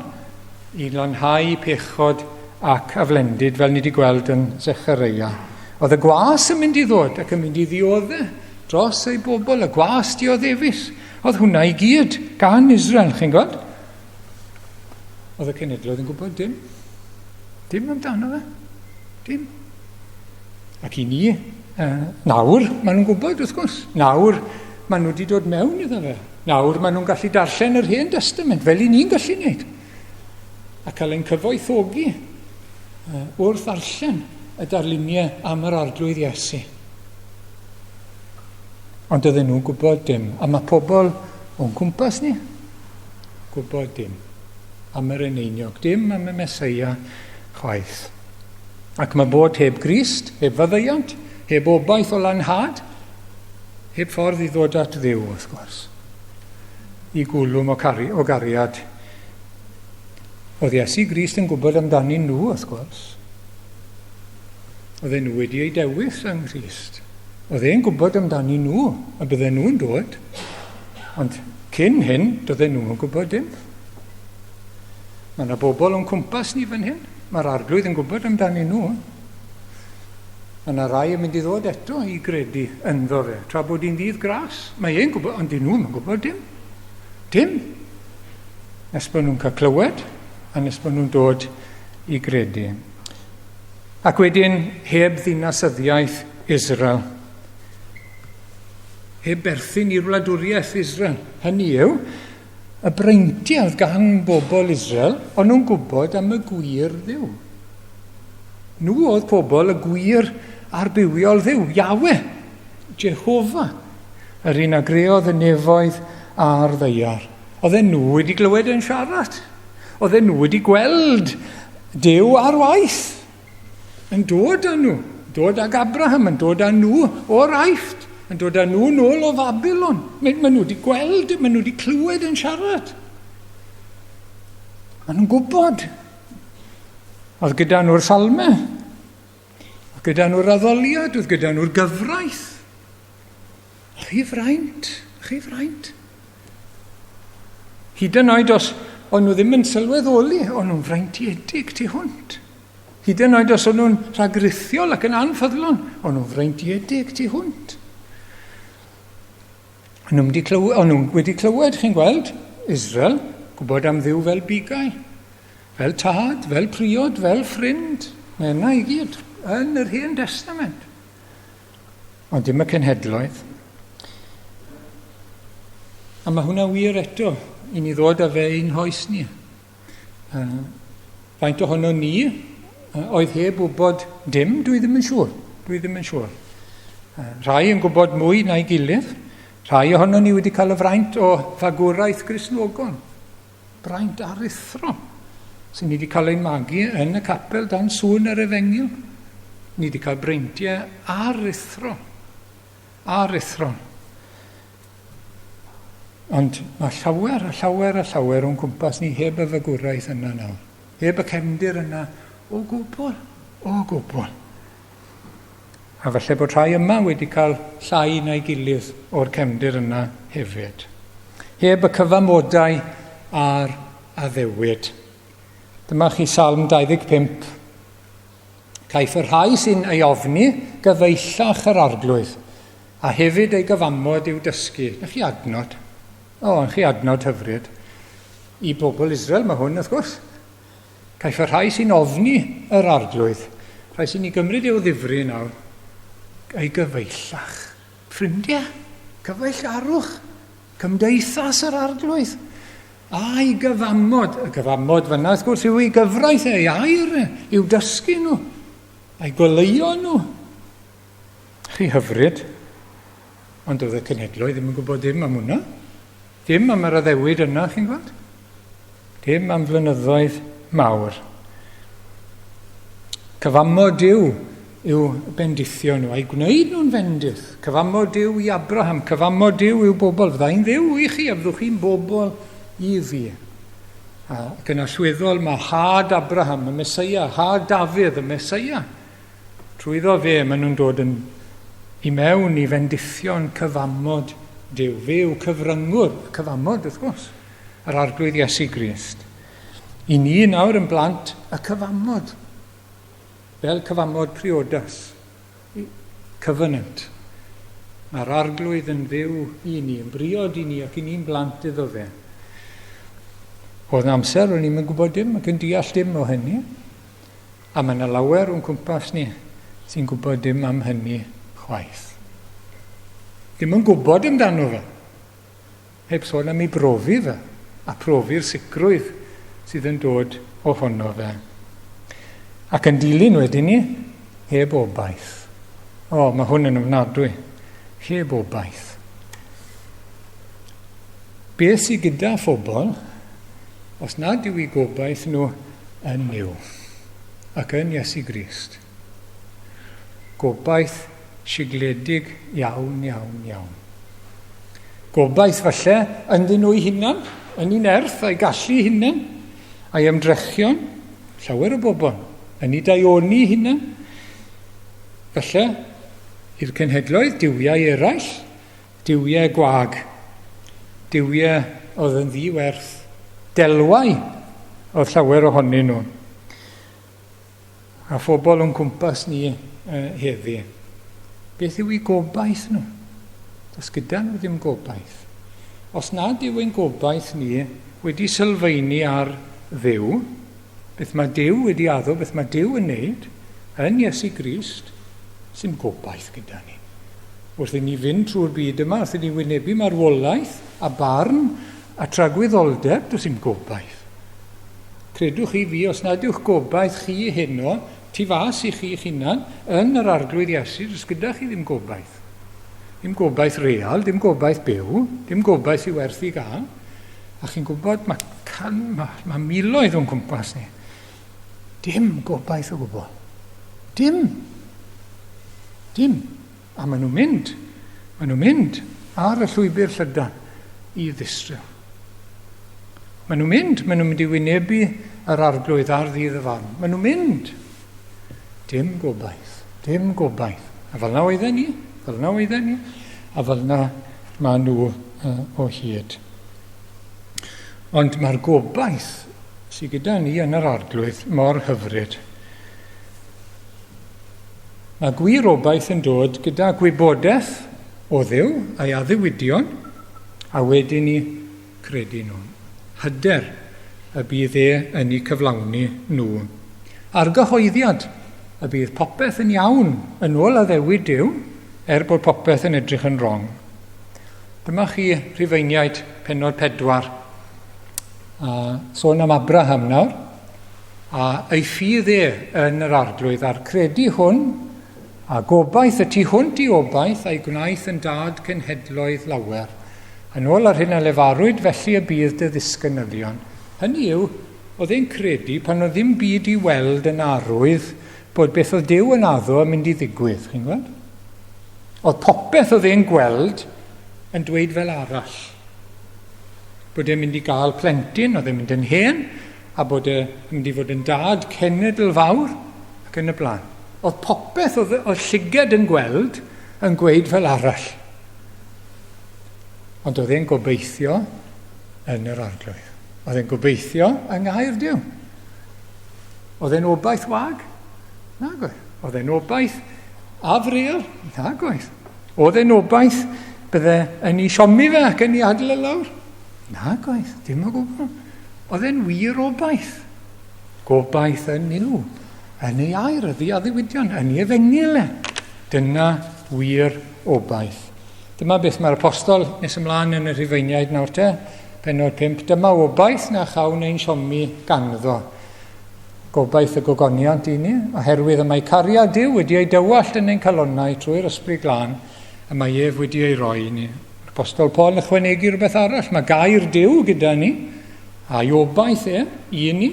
i lanhau pechod ac aflendid, fel ni wedi gweld yn Zechareia. Oedd y gwas yn mynd i ddod ac yn mynd i ddioddau dros ei bobl, y gwas dioddefus. Oedd hwnna i gyd gan Israel, chi'n gweld? Oedd y cenedloedd yn gwybod dim. Dim amdano fe. Dim. Ac i ni, nawr, maen nhw'n gwybod, wrth gwrs. Nawr, maen nhw wedi dod mewn iddo fe. Nawr, maen nhw'n gallu darllen yr Hen Testament, fel i ni'n gallu wneud. A cael ein cyfoethogi wrth ddarllen y darluniau am yr Arglwydd Iesu. Ond oedden nhw'n gwybod dim. A mae pobl o'n cwmpas ni, gwybod dim am yr eneiniog, dim am y Meseia chwaith. Ac mae bod heb Grist, heb faddeuant, heb obaith o lanhad, heb ffordd i ddod at Dduw, wrth gwrs. I gwlwm o, cari, o gariad. Oedd Iesu Grist yn gwybod amdanyn nhw, wrth gwrs. Oedden nhw wedi ei dewis yng Nghrist. Oedd e'n gwybod amdanyn nhw, a bydden nhw'n dod. Ond cyn hyn, doedden nhw'n gwybod dim. Mae yna bobl o'n cwmpas ni fan hyn. Mae'r Arglwydd yn gwybod amdanyn nhw. Mae yna rai yn mynd i ddod eto i gredu ynddo fe, tra bod hi'n ddydd gras. Mae e'n gwybod, ond dyn nhw'n gwybod dim. Dim. Nes bod nhw'n cael clywed, a nes bod nhw'n dod i gredu. Ac wedyn, heb ddinasyddiaeth Israel. Heb berthyn i'r wladwriaeth Israel. Hynny yw, y breintiau oedd gan bobl Israel, o'n nhw'n gwybod am y gwir Dduw. Nhw oedd pobl y gwir a'r bywiol Dduw, Yahweh, Jehofa, yr un a greodd y nefoedd a'r ddaear. Oedden nhw wedi glywed yn siarad. Oedden nhw wedi gweld Duw ar waith yn dod â nhw, dod ag Abraham, yn dod â nhw o'r Aifft, yn dod â nhw nôl o Fabilon. Mae, maen nhw wedi gweld, maen nhw wedi clywed yn siarad. Maen nhw'n gwybod. Oedd gyda nhw'r salmau, oedd gyda nhw'r addoliad, oedd gyda nhw'r gyfraith. Chi fraint, chi fraint. Hyd yn oed os o'n nhw ddim yn sylweddoli, o'n nhw'n freintiedig tu hwnt. Hyd yn oed os o'n nhw'n rhagrithiol ac yn anffyddlon, o'n nhw'n freintiedig tu hwnt. O'n nhw wedi clywed, o'n nhw wedi clywed, chi'n gweld, Israel, gwybod am Dduw fel bugail, fel tad, fel priod, fel ffrind. Mae yna i gyd yn yr Hen Testament. Ond dim y cenhedloedd. A mae hwnna wir eto i ni ddod â fe i'n hoes ni. Faint ohono ni oedd heb wybod dim, dwi ddim yn siŵr. Dwi ddim yn siŵr. Rhai yn gwybod mwy na'i gilydd. Rhai ohono ni wedi cael y fraint o fagwraeth Gristnogol. Braint aruthrol sy'n ni wedi cael ein magu yn y capel dan sŵn yr efengyl. Ni wedi cael breintiau aruthrol. Aruthrol. Ond mae llawer a llawer a llawer o'n cwmpas ni heb y fagwraeth yna nawr. Heb y cefndir yna o gwbl. O gwbl. A falle bod rhai yma wedi cael llai na'i gilydd o'r cefndir yna hefyd. Heb y cyfamodau a'r addewid. Dyma chi Salm 25. Caiff y rhai sy'n ei ofni gyfeillach yr arglwydd, a hefyd ei gyfamod i'w dysgu. Na chi adnod? O, yn chi adnod hyfryd. I bobl Israel mae hwn, wrth gwrs. Caiff y rhai sy'n ofni yr arglwydd, rhai sy'n ei gymryd i'w ddifri nawr, ei gyfeillach. Ffrindiau, cyfeillgarwch, cymdeithas yr arglwydd, a'i gyfamod. Y gyfamod fyna, wrth gwrs, yw ei gyfraith, ei air, i'w dysgu nhw, a'i goleuo nhw. Chi hyfryd. Ond oedd y cenhedloedd ddim yn gwybod dim am hwnna. Dim am yr addewid yna, chi'n gweld? Dim am flynyddoedd mawr. Cyfamod Duw yw bendithio nhw, a'i gwneud nhw'n fendith. Cyfamod Duw i Abraham, cyfamod Duw i'w bobl. Fyddai'n ddiw i chi, a fyddwch chi'n bobl i fi. Ac yn allweddol mae had Abraham, y Mesoea, had Dafydd, y Mesoea. Trwyddo fe, maen nhw'n dod yn i mewn i fendithion cyfamod Duw. Fe yw cyfryngwr y cyfamod, wrth gwrs, yr Arglwydd Iesu Grist. I ni nawr yn blant y cyfamod, fel cyfamod priodas, covenant. Mae'r Arglwydd yn fyw i ni, yn briod i ni ac i ni'n blant iddo fe. Oedd yn amser, o'n i'n gwybod dim ac yn deall dim o hynny. A mae yna lawer o'n cwmpas ni sy'n gwybod dim am hynny chwaith. Ddim yn gwybod amdano fe. Heb sôn am ei brofi fe, a profi'r sicrwydd sydd yn dod ohono fe. Ac yn dilyn wedyn ni, heb obaith. O, mae hwn yn ofnadwy. Heb obaith. Beth sydd gyda phobl, os nad yw eu gobaith nhw yn Nuw ac yn Iesu Grist? Gobaith sigledig iawn, iawn, iawn. Gobaith falle ynddyn nhw'u hunan, yn ei nerth a'i gallu hunan, a'i ymdrechion, llawer o bobl, yn ei daioni hunan. Falle i'r cenhedloedd, duwiau eraill, Duwiau gwag. Duwiau oedd yn ddi-werth. Delwau oedd llawer ohonyn nhw. A phobl o'n cwmpas ni heddi. Beth yw eu gobaith nhw? Does gyda nhw ddim gobaith. Os nad yw ein gobaith ni wedi sylfaenu ar Dduw, beth mae Duw wedi addo, beth mae Duw yn neud, yn Iesu Grist, sy'n gobaith gyda ni. Wrth i ni fynd trwy'r byd yma, wrth i ni wynebu marwolaeth a barn a tragwyddoldeb, does dim gobaith. Credwch chi fi, os nad yw'ch gobaith chi heno, tu fas i chi'ch hunan, yn yr Arglwydd Iesu, does gyda chi ddim gobaith. Dim gobaith real, dim gobaith byw, dim gobaith i werth i gael. A chi'n gwybod, mae, can, mae, mae miloedd o'n cwmpas ni. Dim gobaith o gwbl. Dim. Dim. A maen nhw'n mynd. Maen nhw'n mynd ar y llwybr llydan i ddistryw. Maen nhw'n mynd. Maen nhw'n mynd i wynebu yr arglwydd ar ddydd y farn. Maen nhw'n mynd. Dim gobaith. Dim gobaith. A fel yna oedden ni. Fel yna oedden ni. A fel yna maen nhw o hyd. Ond mae'r gobaith sydd gyda ni yn yr arglwydd mor hyfryd. Mae gwir obaith yn dod gyda gwybodaeth o Dduw a'i addewidion, a wedyn ni credu nhw. Hyder y bydd e yn eu cyflawni nhw. Argyhoeddiad y bydd popeth yn iawn yn ôl addewid Duw, er bod popeth yn edrych yn wrong. Dyma chi Rhufeiniaid penod 4. A sôn am Abraham nawr. A ei ffydd e yn yr Arglwydd, a'r credu hwn, a gobaith y tu hwnt i obaith, a'i gwnaeth yn dad cenhedloedd lawer. Yn ôl ar hyn a lefarwyd, felly y bydd dy ddisgynyddion. Hynny yw, oedd e'n credu pan oedd ddim byd i weld yn arwydd bod beth oedd Duw yn addo yn mynd i ddigwydd, chi'n gweld? Oedd popeth oedd e'n gweld yn dweud fel arall. Bod e'n mynd i gael plentyn, oedd e'n mynd yn hen, a bod e'n mynd i fod yn dad cenedl fawr, ac yn y blaen. Oedd popeth oedd, oedd llyged yn gweld yn gweud fel arall. Ond oedd e'n gobeithio yn yr arglwydd. Oedd e'n gobeithio yng ngair Duw. Oedd e'n obaith wag? Nag oedd. Oedd e'n obaith afreal? Nag oedd. Oedd e'n obaith bydde yn ei siomi fe ac yn ei adl e lawr? Nag oedd, dim o gwbl. Oedd e'n wir obaith. Gobaith yn Nuw, yn ei air, y ddiaddewidion, yn ei efengyl e. Dyna wir obaith. Dyma beth mae'r apostol nes ymlaen yn y Rhufeiniaid nawr te, penod 5. Dyma obaith na chawn ein siomi ganddo. Gobaith y gogoniant i ni, oherwydd y mae cariad Duw wedi ei dywallt yn ein calonnau trwy'r Ysbryd Glân, y mae ef wedi ei roi i ni. Mae'r apostol Paul yn ychwanegu rhywbeth arall. Mae gair Duw gyda ni, a'i obaith e i ni.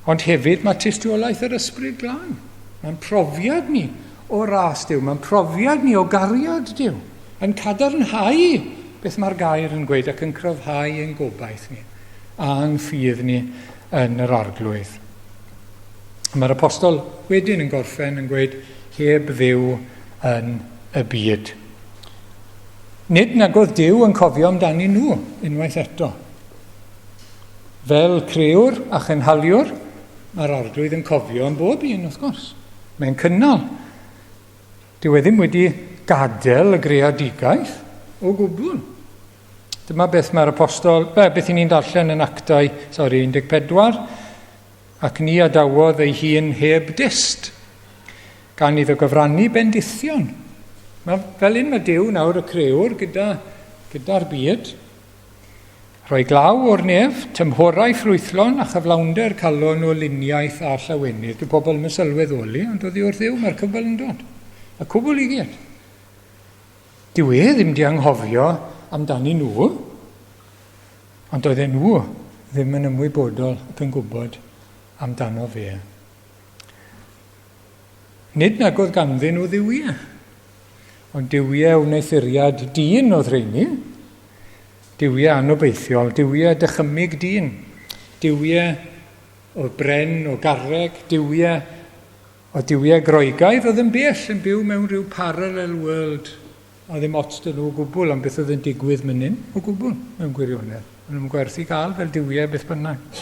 Ond hefyd mae tystiolaeth yr Ysbryd Glân. Mae'n profiad ni o ras Duw, mae'n profiad ni o gariad Duw, yn cadarnhau beth mae'r gair yn gweud ac yn cryfhau ein gobaith ni a'n ffydd ni yn yr arglwydd. Mae'r apostol wedyn yn gorffen yn gweud heb Dduw yn y byd. Nid nag oedd Duw yn cofio amdani nhw unwaith eto. Fel crëwr a chynhaliwr, mae'r arglwydd yn cofio am bob un, wrth gwrs. Mae'n cynnal. Dyw e ddim wedi gadael y greadigaeth o gwbl. Dyma beth mae'r apostol, beth i ni'n darllen yn Actau, sori, 14, ac ni adawodd ei hun heb dist, gan iddo gyfrannu bendithion. Mae, fel un mae Duw nawr y crëwr gyda, gyda'r byd, Rhoi glaw o'r nef, tymhorau ffrwythlon a chyflawnder calon o luniaeth a llawenydd. Dyw pobl ddim yn sylweddoli, ond oddi wrth Dduw mae'r cwbl yn dod. Y cwbl i gyd. Dyw e ddim di anghofio amdani nhw, ond oedden nhw ddim yn ymwybodol ac yn gwybod amdano fe. Nid nag oedd ganddyn nhw dduwiau, ond duwiau wneuthuriad dyn oedd rheini, duwiau anobeithiol, duwiau dychymyg dyn, duwiau o bren, o garreg, duwiau o duwiau Groegaidd oedd yn bell yn byw mewn rhyw parallel world a ddim ots dyn nhw o gwbl am beth oedd yn digwydd mynd hyn, o gwbl, mewn gwirionedd. Maen nhw'n gwerthu gael fel duwiau beth bynnag.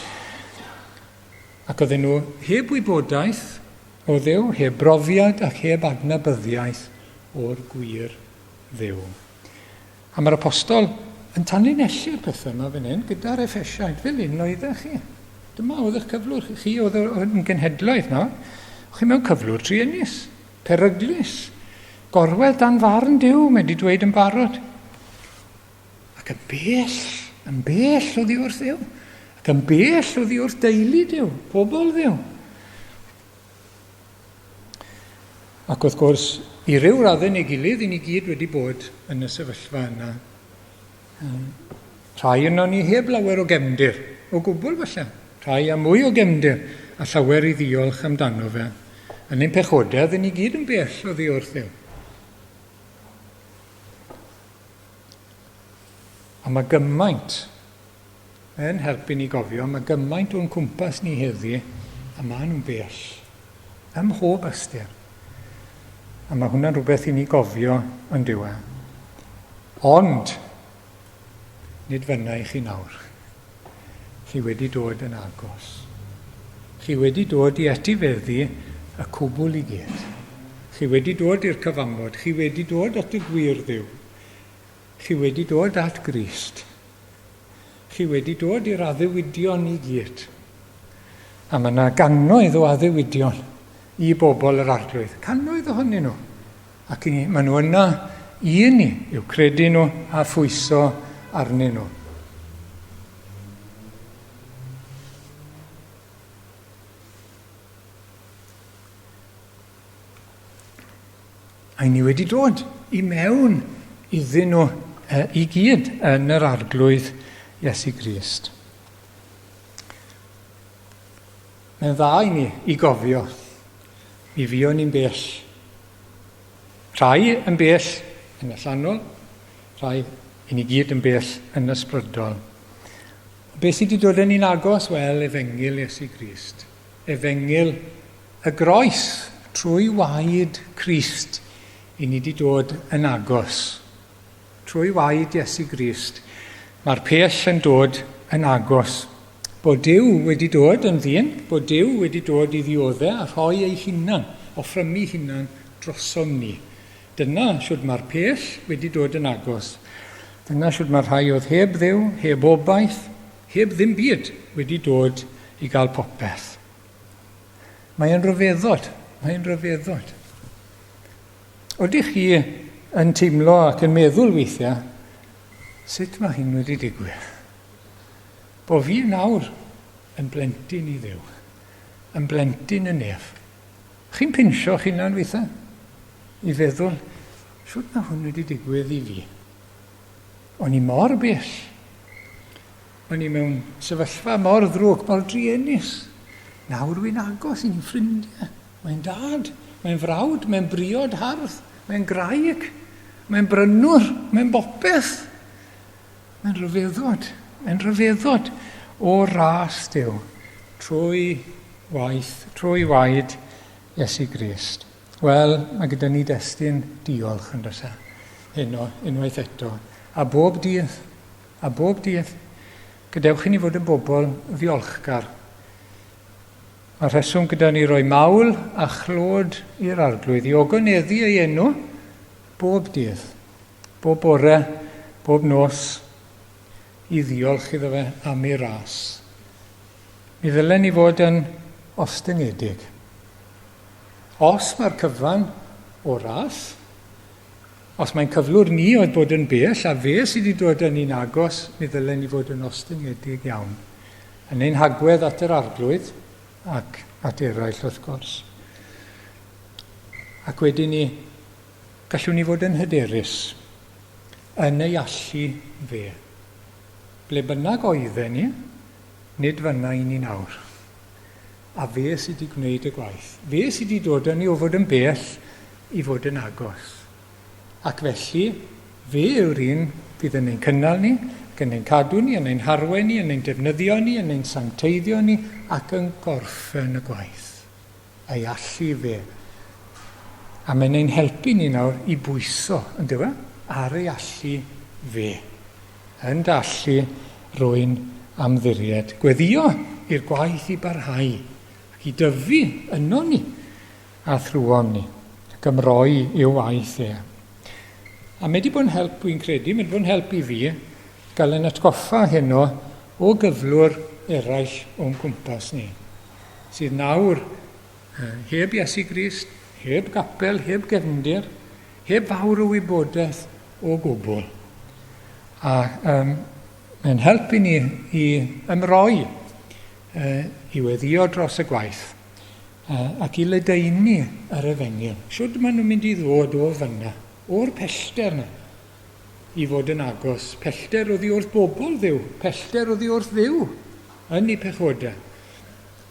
Ac oedden nhw heb wybodaeth o Dduw, heb brofiad ac heb adnabyddiaeth o'r gwir Dduw. A mae'r apostol yn tanlinellu'r pethau yma fan hyn gyda'r Effesiaid, fel un oeddech chi. Dyma oedd eich cyflwr chi, chi oedd yn genhedloedd nawr. Chi mewn cyflwr truenus, peryglus, gorwedd dan farn Duw, mae wedi dweud yn barod. Ac yn bell, yn bell oddi wrth Dduw. Ac yn bell oddi wrth deulu Duw, pobl Dduw. Ac wrth gwrs, i ryw raddau neu gilydd, i ni gyd wedi bod yn y sefyllfa yna. Rhai yno ni heb lawer o gefndir, o gwbl falle. Rhai â mwy o gefndir a llawer i ddiolch amdano fe. Yn ein pechodau, dyn ni gyd yn bell oddi wrth Dduw. A mae gymaint yn helpu ni gofio, mae gymaint o'n cwmpas ni heddi, a maen nhw'n bell. Ym mhob ystyr. A mae hwnna'n rhywbeth i ni gofio yn diwedd. Ond, nid fyna i chi nawr. Chi wedi dod yn agos. Chi wedi dod i etifeddu y cwbl i gyd. Chi wedi dod i'r cyfamod. Chi wedi dod at y gwir Dduw. Chi wedi dod at Grist. Chi wedi dod i'r addewidion i gyd. A mae yna gannoedd o addewidion i bobl yr arglwydd. Cannoedd ohonyn nhw. Ac i, maen nhw yna i ni, i'w credu nhw a phwyso arnyn nhw. A ni wedi dod i mewn iddyn nhw i gyd yn yr arglwydd Iesu Grist. Mae'n dda i ni i gofio. Mi fuon ni'n bell. Rhai yn bell yn allanol, rhai i ni gyd yn bell yn ysbrydol. Beth sydd wedi dod yn ni'n agos? Wel, efengyl Iesu Grist. Efengyl y groes. Trwy waed Crist, i ni wedi dod yn agos. Trwy waed Iesu Grist, mae'r pell yn dod yn agos. Bod Duw wedi dod yn ddyn, bod Duw wedi dod i ddioddef a rhoi ei hunan, offrymu hunan drosom ni. Dyna shwd mae'r pell wedi dod yn agos. Dyna shwd mae'r rhai oedd heb Dduw, heb obaith, heb ddim byd wedi dod i gael popeth. Mae e'n rhyfeddod, mae e'n rhyfeddod. Odych chi yn teimlo ac yn meddwl weithiau, sut mae hyn wedi digwydd? Bo fi nawr yn blentyn i Dduw, yn blentyn y nef. Chi'n pinsio'ch hunan weithiau i feddwl, shwt mae hwn wedi digwydd i fi? O'n i mor bell. O'n i mewn sefyllfa mor ddrwg, mor druenus. Nawr wy'n agos i'n ffrindiau. Mae'n dad, mae'n frawd, mae'n briod hardd, mae'n graig, mae'n brynwr, mae'n bopeth. Mae'n rhyfeddod, mae'n rhyfeddod o ras Duw trwy waith, trwy waed Iesu Grist. Wel, mae gyda ni destun diolch yn does e? Heno, unwaith eto. A bob dydd, a bob dydd, gadewch i ni fod yn bobl ddiolchgar. Mae rheswm gyda ni roi mawl a chlod i'r Arglwydd, i ogoneddu ei enw bob dydd. Bob bore, bob nos, i ddiolch iddo fe am ei ras. Mi ddylen ni fod yn ostyngedig. Os mae'r cyfan o ras, os mae'n cyflwr ni oedd bod yn bell a fe sydd wedi dod â ni'n agos, mi ddylen ni fod yn ostyngedig iawn. Yn ein hagwedd at yr Arglwydd ac at eraill wrth gwrs. Ac wedyn ni, Gallwn ni fod yn hyderus yn ei allu fe. Ble bynnag oedden ni, nid fanna i ni nawr. A fe sydd wedi gwneud y gwaith. Fe sydd wedi dod â ni o fod yn bell i fod yn agos. Ac felly, fe yw'r un fydd yn ein cynnal ni, ac yn ein cadw ni, yn ein harwain ni, yn ein defnyddio ni, yn ein sancteiddio ni, ac yn gorffen y gwaith. Ei allu fe. A mae'n ein helpu ni nawr i bwyso, yn dyw e, ar ei allu fe. Yn dy allu rwy'n amddiried. Gweddio i'r gwaith i barhau ac i dyfu yno ni a thrwom ni, ac ymroi i'w waith e. A mae wedi bod yn help, wy'n credu, mae wedi bod yn help i fi gael yn atgoffa heno o gyflwr eraill o'n cwmpas ni. sydd nawr heb Iesu Grist, heb gapel, heb gefndir, heb fawr o wybodaeth o gwbl. A um, mae'n helpu ni i ymroi uh, i weddio dros y gwaith uh, ac i ledaenu yr efengyl. Shwd maen nhw'n mynd i ddod o fyna, o'r pellter yna, i fod yn agos, pellter oddi wrth bobl Dduw, pellter oddi wrth Dduw yn eu pechodau.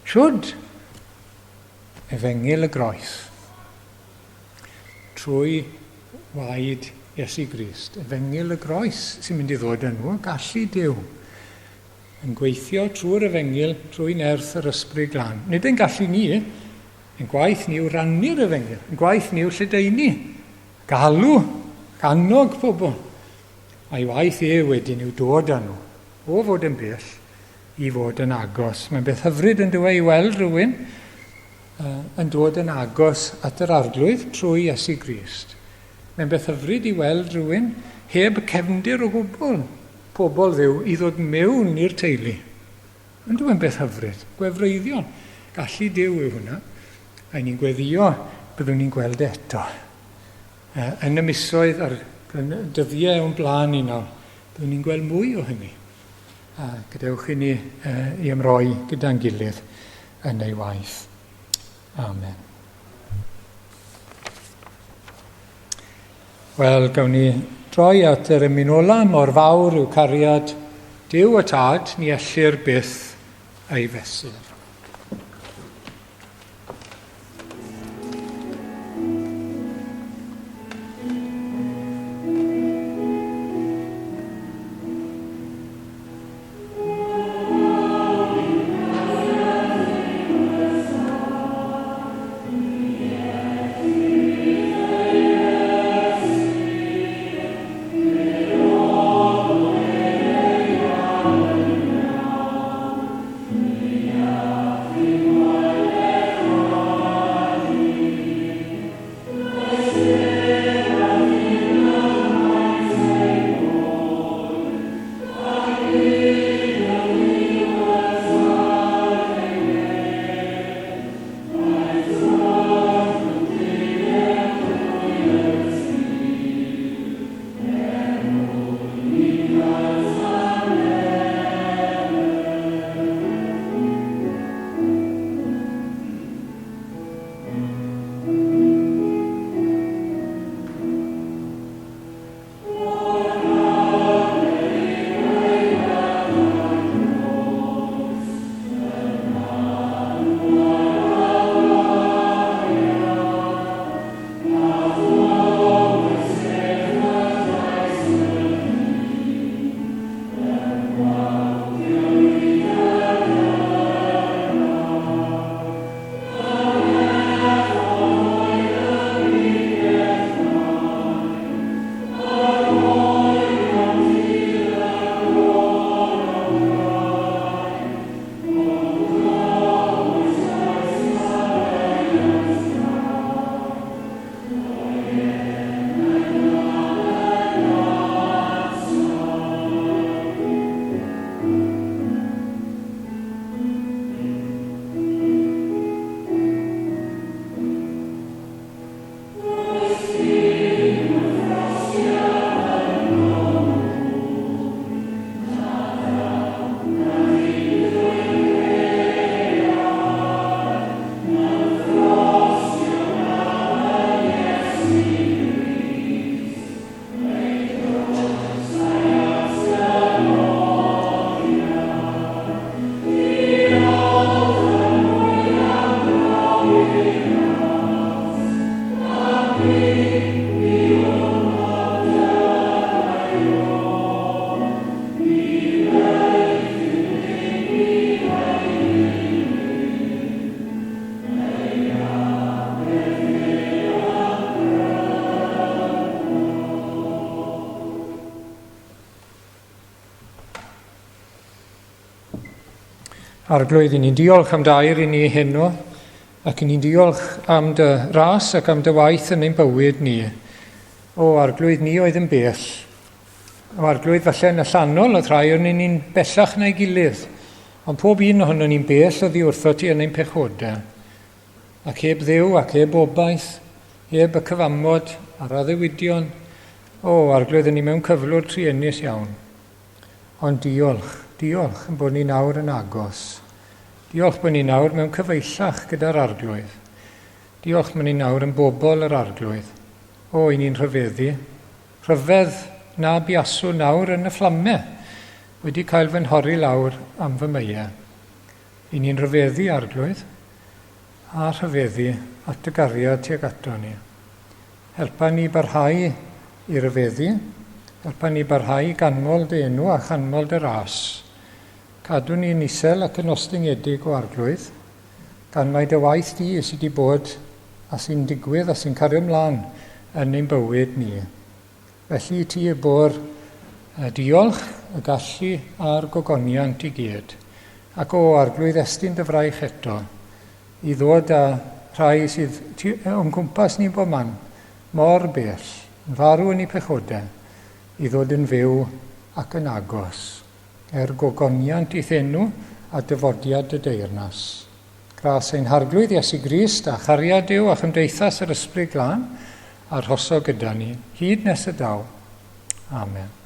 Shwd? Efengyl y groes. Trwy waed Iesu Grist. Efengyl y groes sy'n mynd i ddod â nhw, gallu Duw yn gweithio trwy'r efengyl, trwy nerth yr Ysbryd Glân. Nid ein gallu ni, ein gwaith ni yw rannu'r efengyl, ein gwaith ni yw lledaenu, galw, annog pobl. A'i waith e wedyn yw dod â nhw, o fod yn bell, i fod yn agos. Mae'n beth hyfryd yn dywe i weld rhywun uh, yn dod yn agos at yr Arglwydd trwy Iesu Grist. Mae'n beth hyfryd i weld rhywun heb cefndir o gwbl, pobl Dduw, i ddod mewn i'r teulu. Yn dywe'n beth hyfryd, gwefreiddiol. Gallu Duw yw hwnna. A ni'n gweddio byddwn ni'n gweld e eto. Yn y misoedd a'r dyddiau o'n blaen ni nawr, byddwn ni'n gweld mwy o hynny. A gadewch i ni i ymroi gyda'n gilydd yn ei waith. Amen. Wel, gawn ni droi at yr emyn ola, mor fawr yw cariad Duw y Tad, ni ellir byth ei fesur. Arglwydd, i ni'n diolch am dair i ni heno, ac i ni'n diolch am dy ras ac am dy waith yn ein bywyd ni. O, Arglwydd, ni oedd yn bell. O, Arglwydd, falle yn allanol oedd rhai o'n ni'n bellach na'i gilydd, ond pob un ohono ni'n bell oddi wrtho ti yn ein pechodau. Ac heb Dduw ac heb obaith, heb y cyfamod a'r addewidion, o, Arglwydd, yn ni mewn cyflwr truenus iawn. Ond diolch, diolch yn bod ni nawr yn agos. Diolch bod ni nawr mewn cyfeillach gyda'r Arglwydd. Diolch bod ni nawr yn bobl yr Arglwydd. O, i ni'n rhyfeddu. Rhyfedd na buaswn nawr yn y fflame, wedi cael fy nhorri lawr am fy meiau. I ni'n rhyfeddu, Arglwydd, a rhyfeddu at dy gariad tuag ato ni. Helpa ni barhau i ryfeddu, helpa ni barhau i ganmol dy enw a chanmol dy ras. Cadw ni'n isel ac yn ostyngedig o Arglwydd, gan mai dy waith di sydd wedi bod a sy'n digwydd a sy'n cario ymlaen yn ein bywyd ni. Felly i ti y bo'r diolch, y gallu a'r gogoniant i gyd. Ac o, Arglwydd, estyn dy fraich eto i ddod â rhai sydd o'n cwmpas ni bob man, mor bell, yn farw yn eu pechodau, i ddod yn fyw ac yn agos, er gogoniant i'th enw a dyfodiad dy deyrnas. Gras ein Harglwydd Iesu Grist a chariad Duw a chymdeithas yr Ysbryd Glân, arhoso gyda ni, hyd nes y daw. Amen.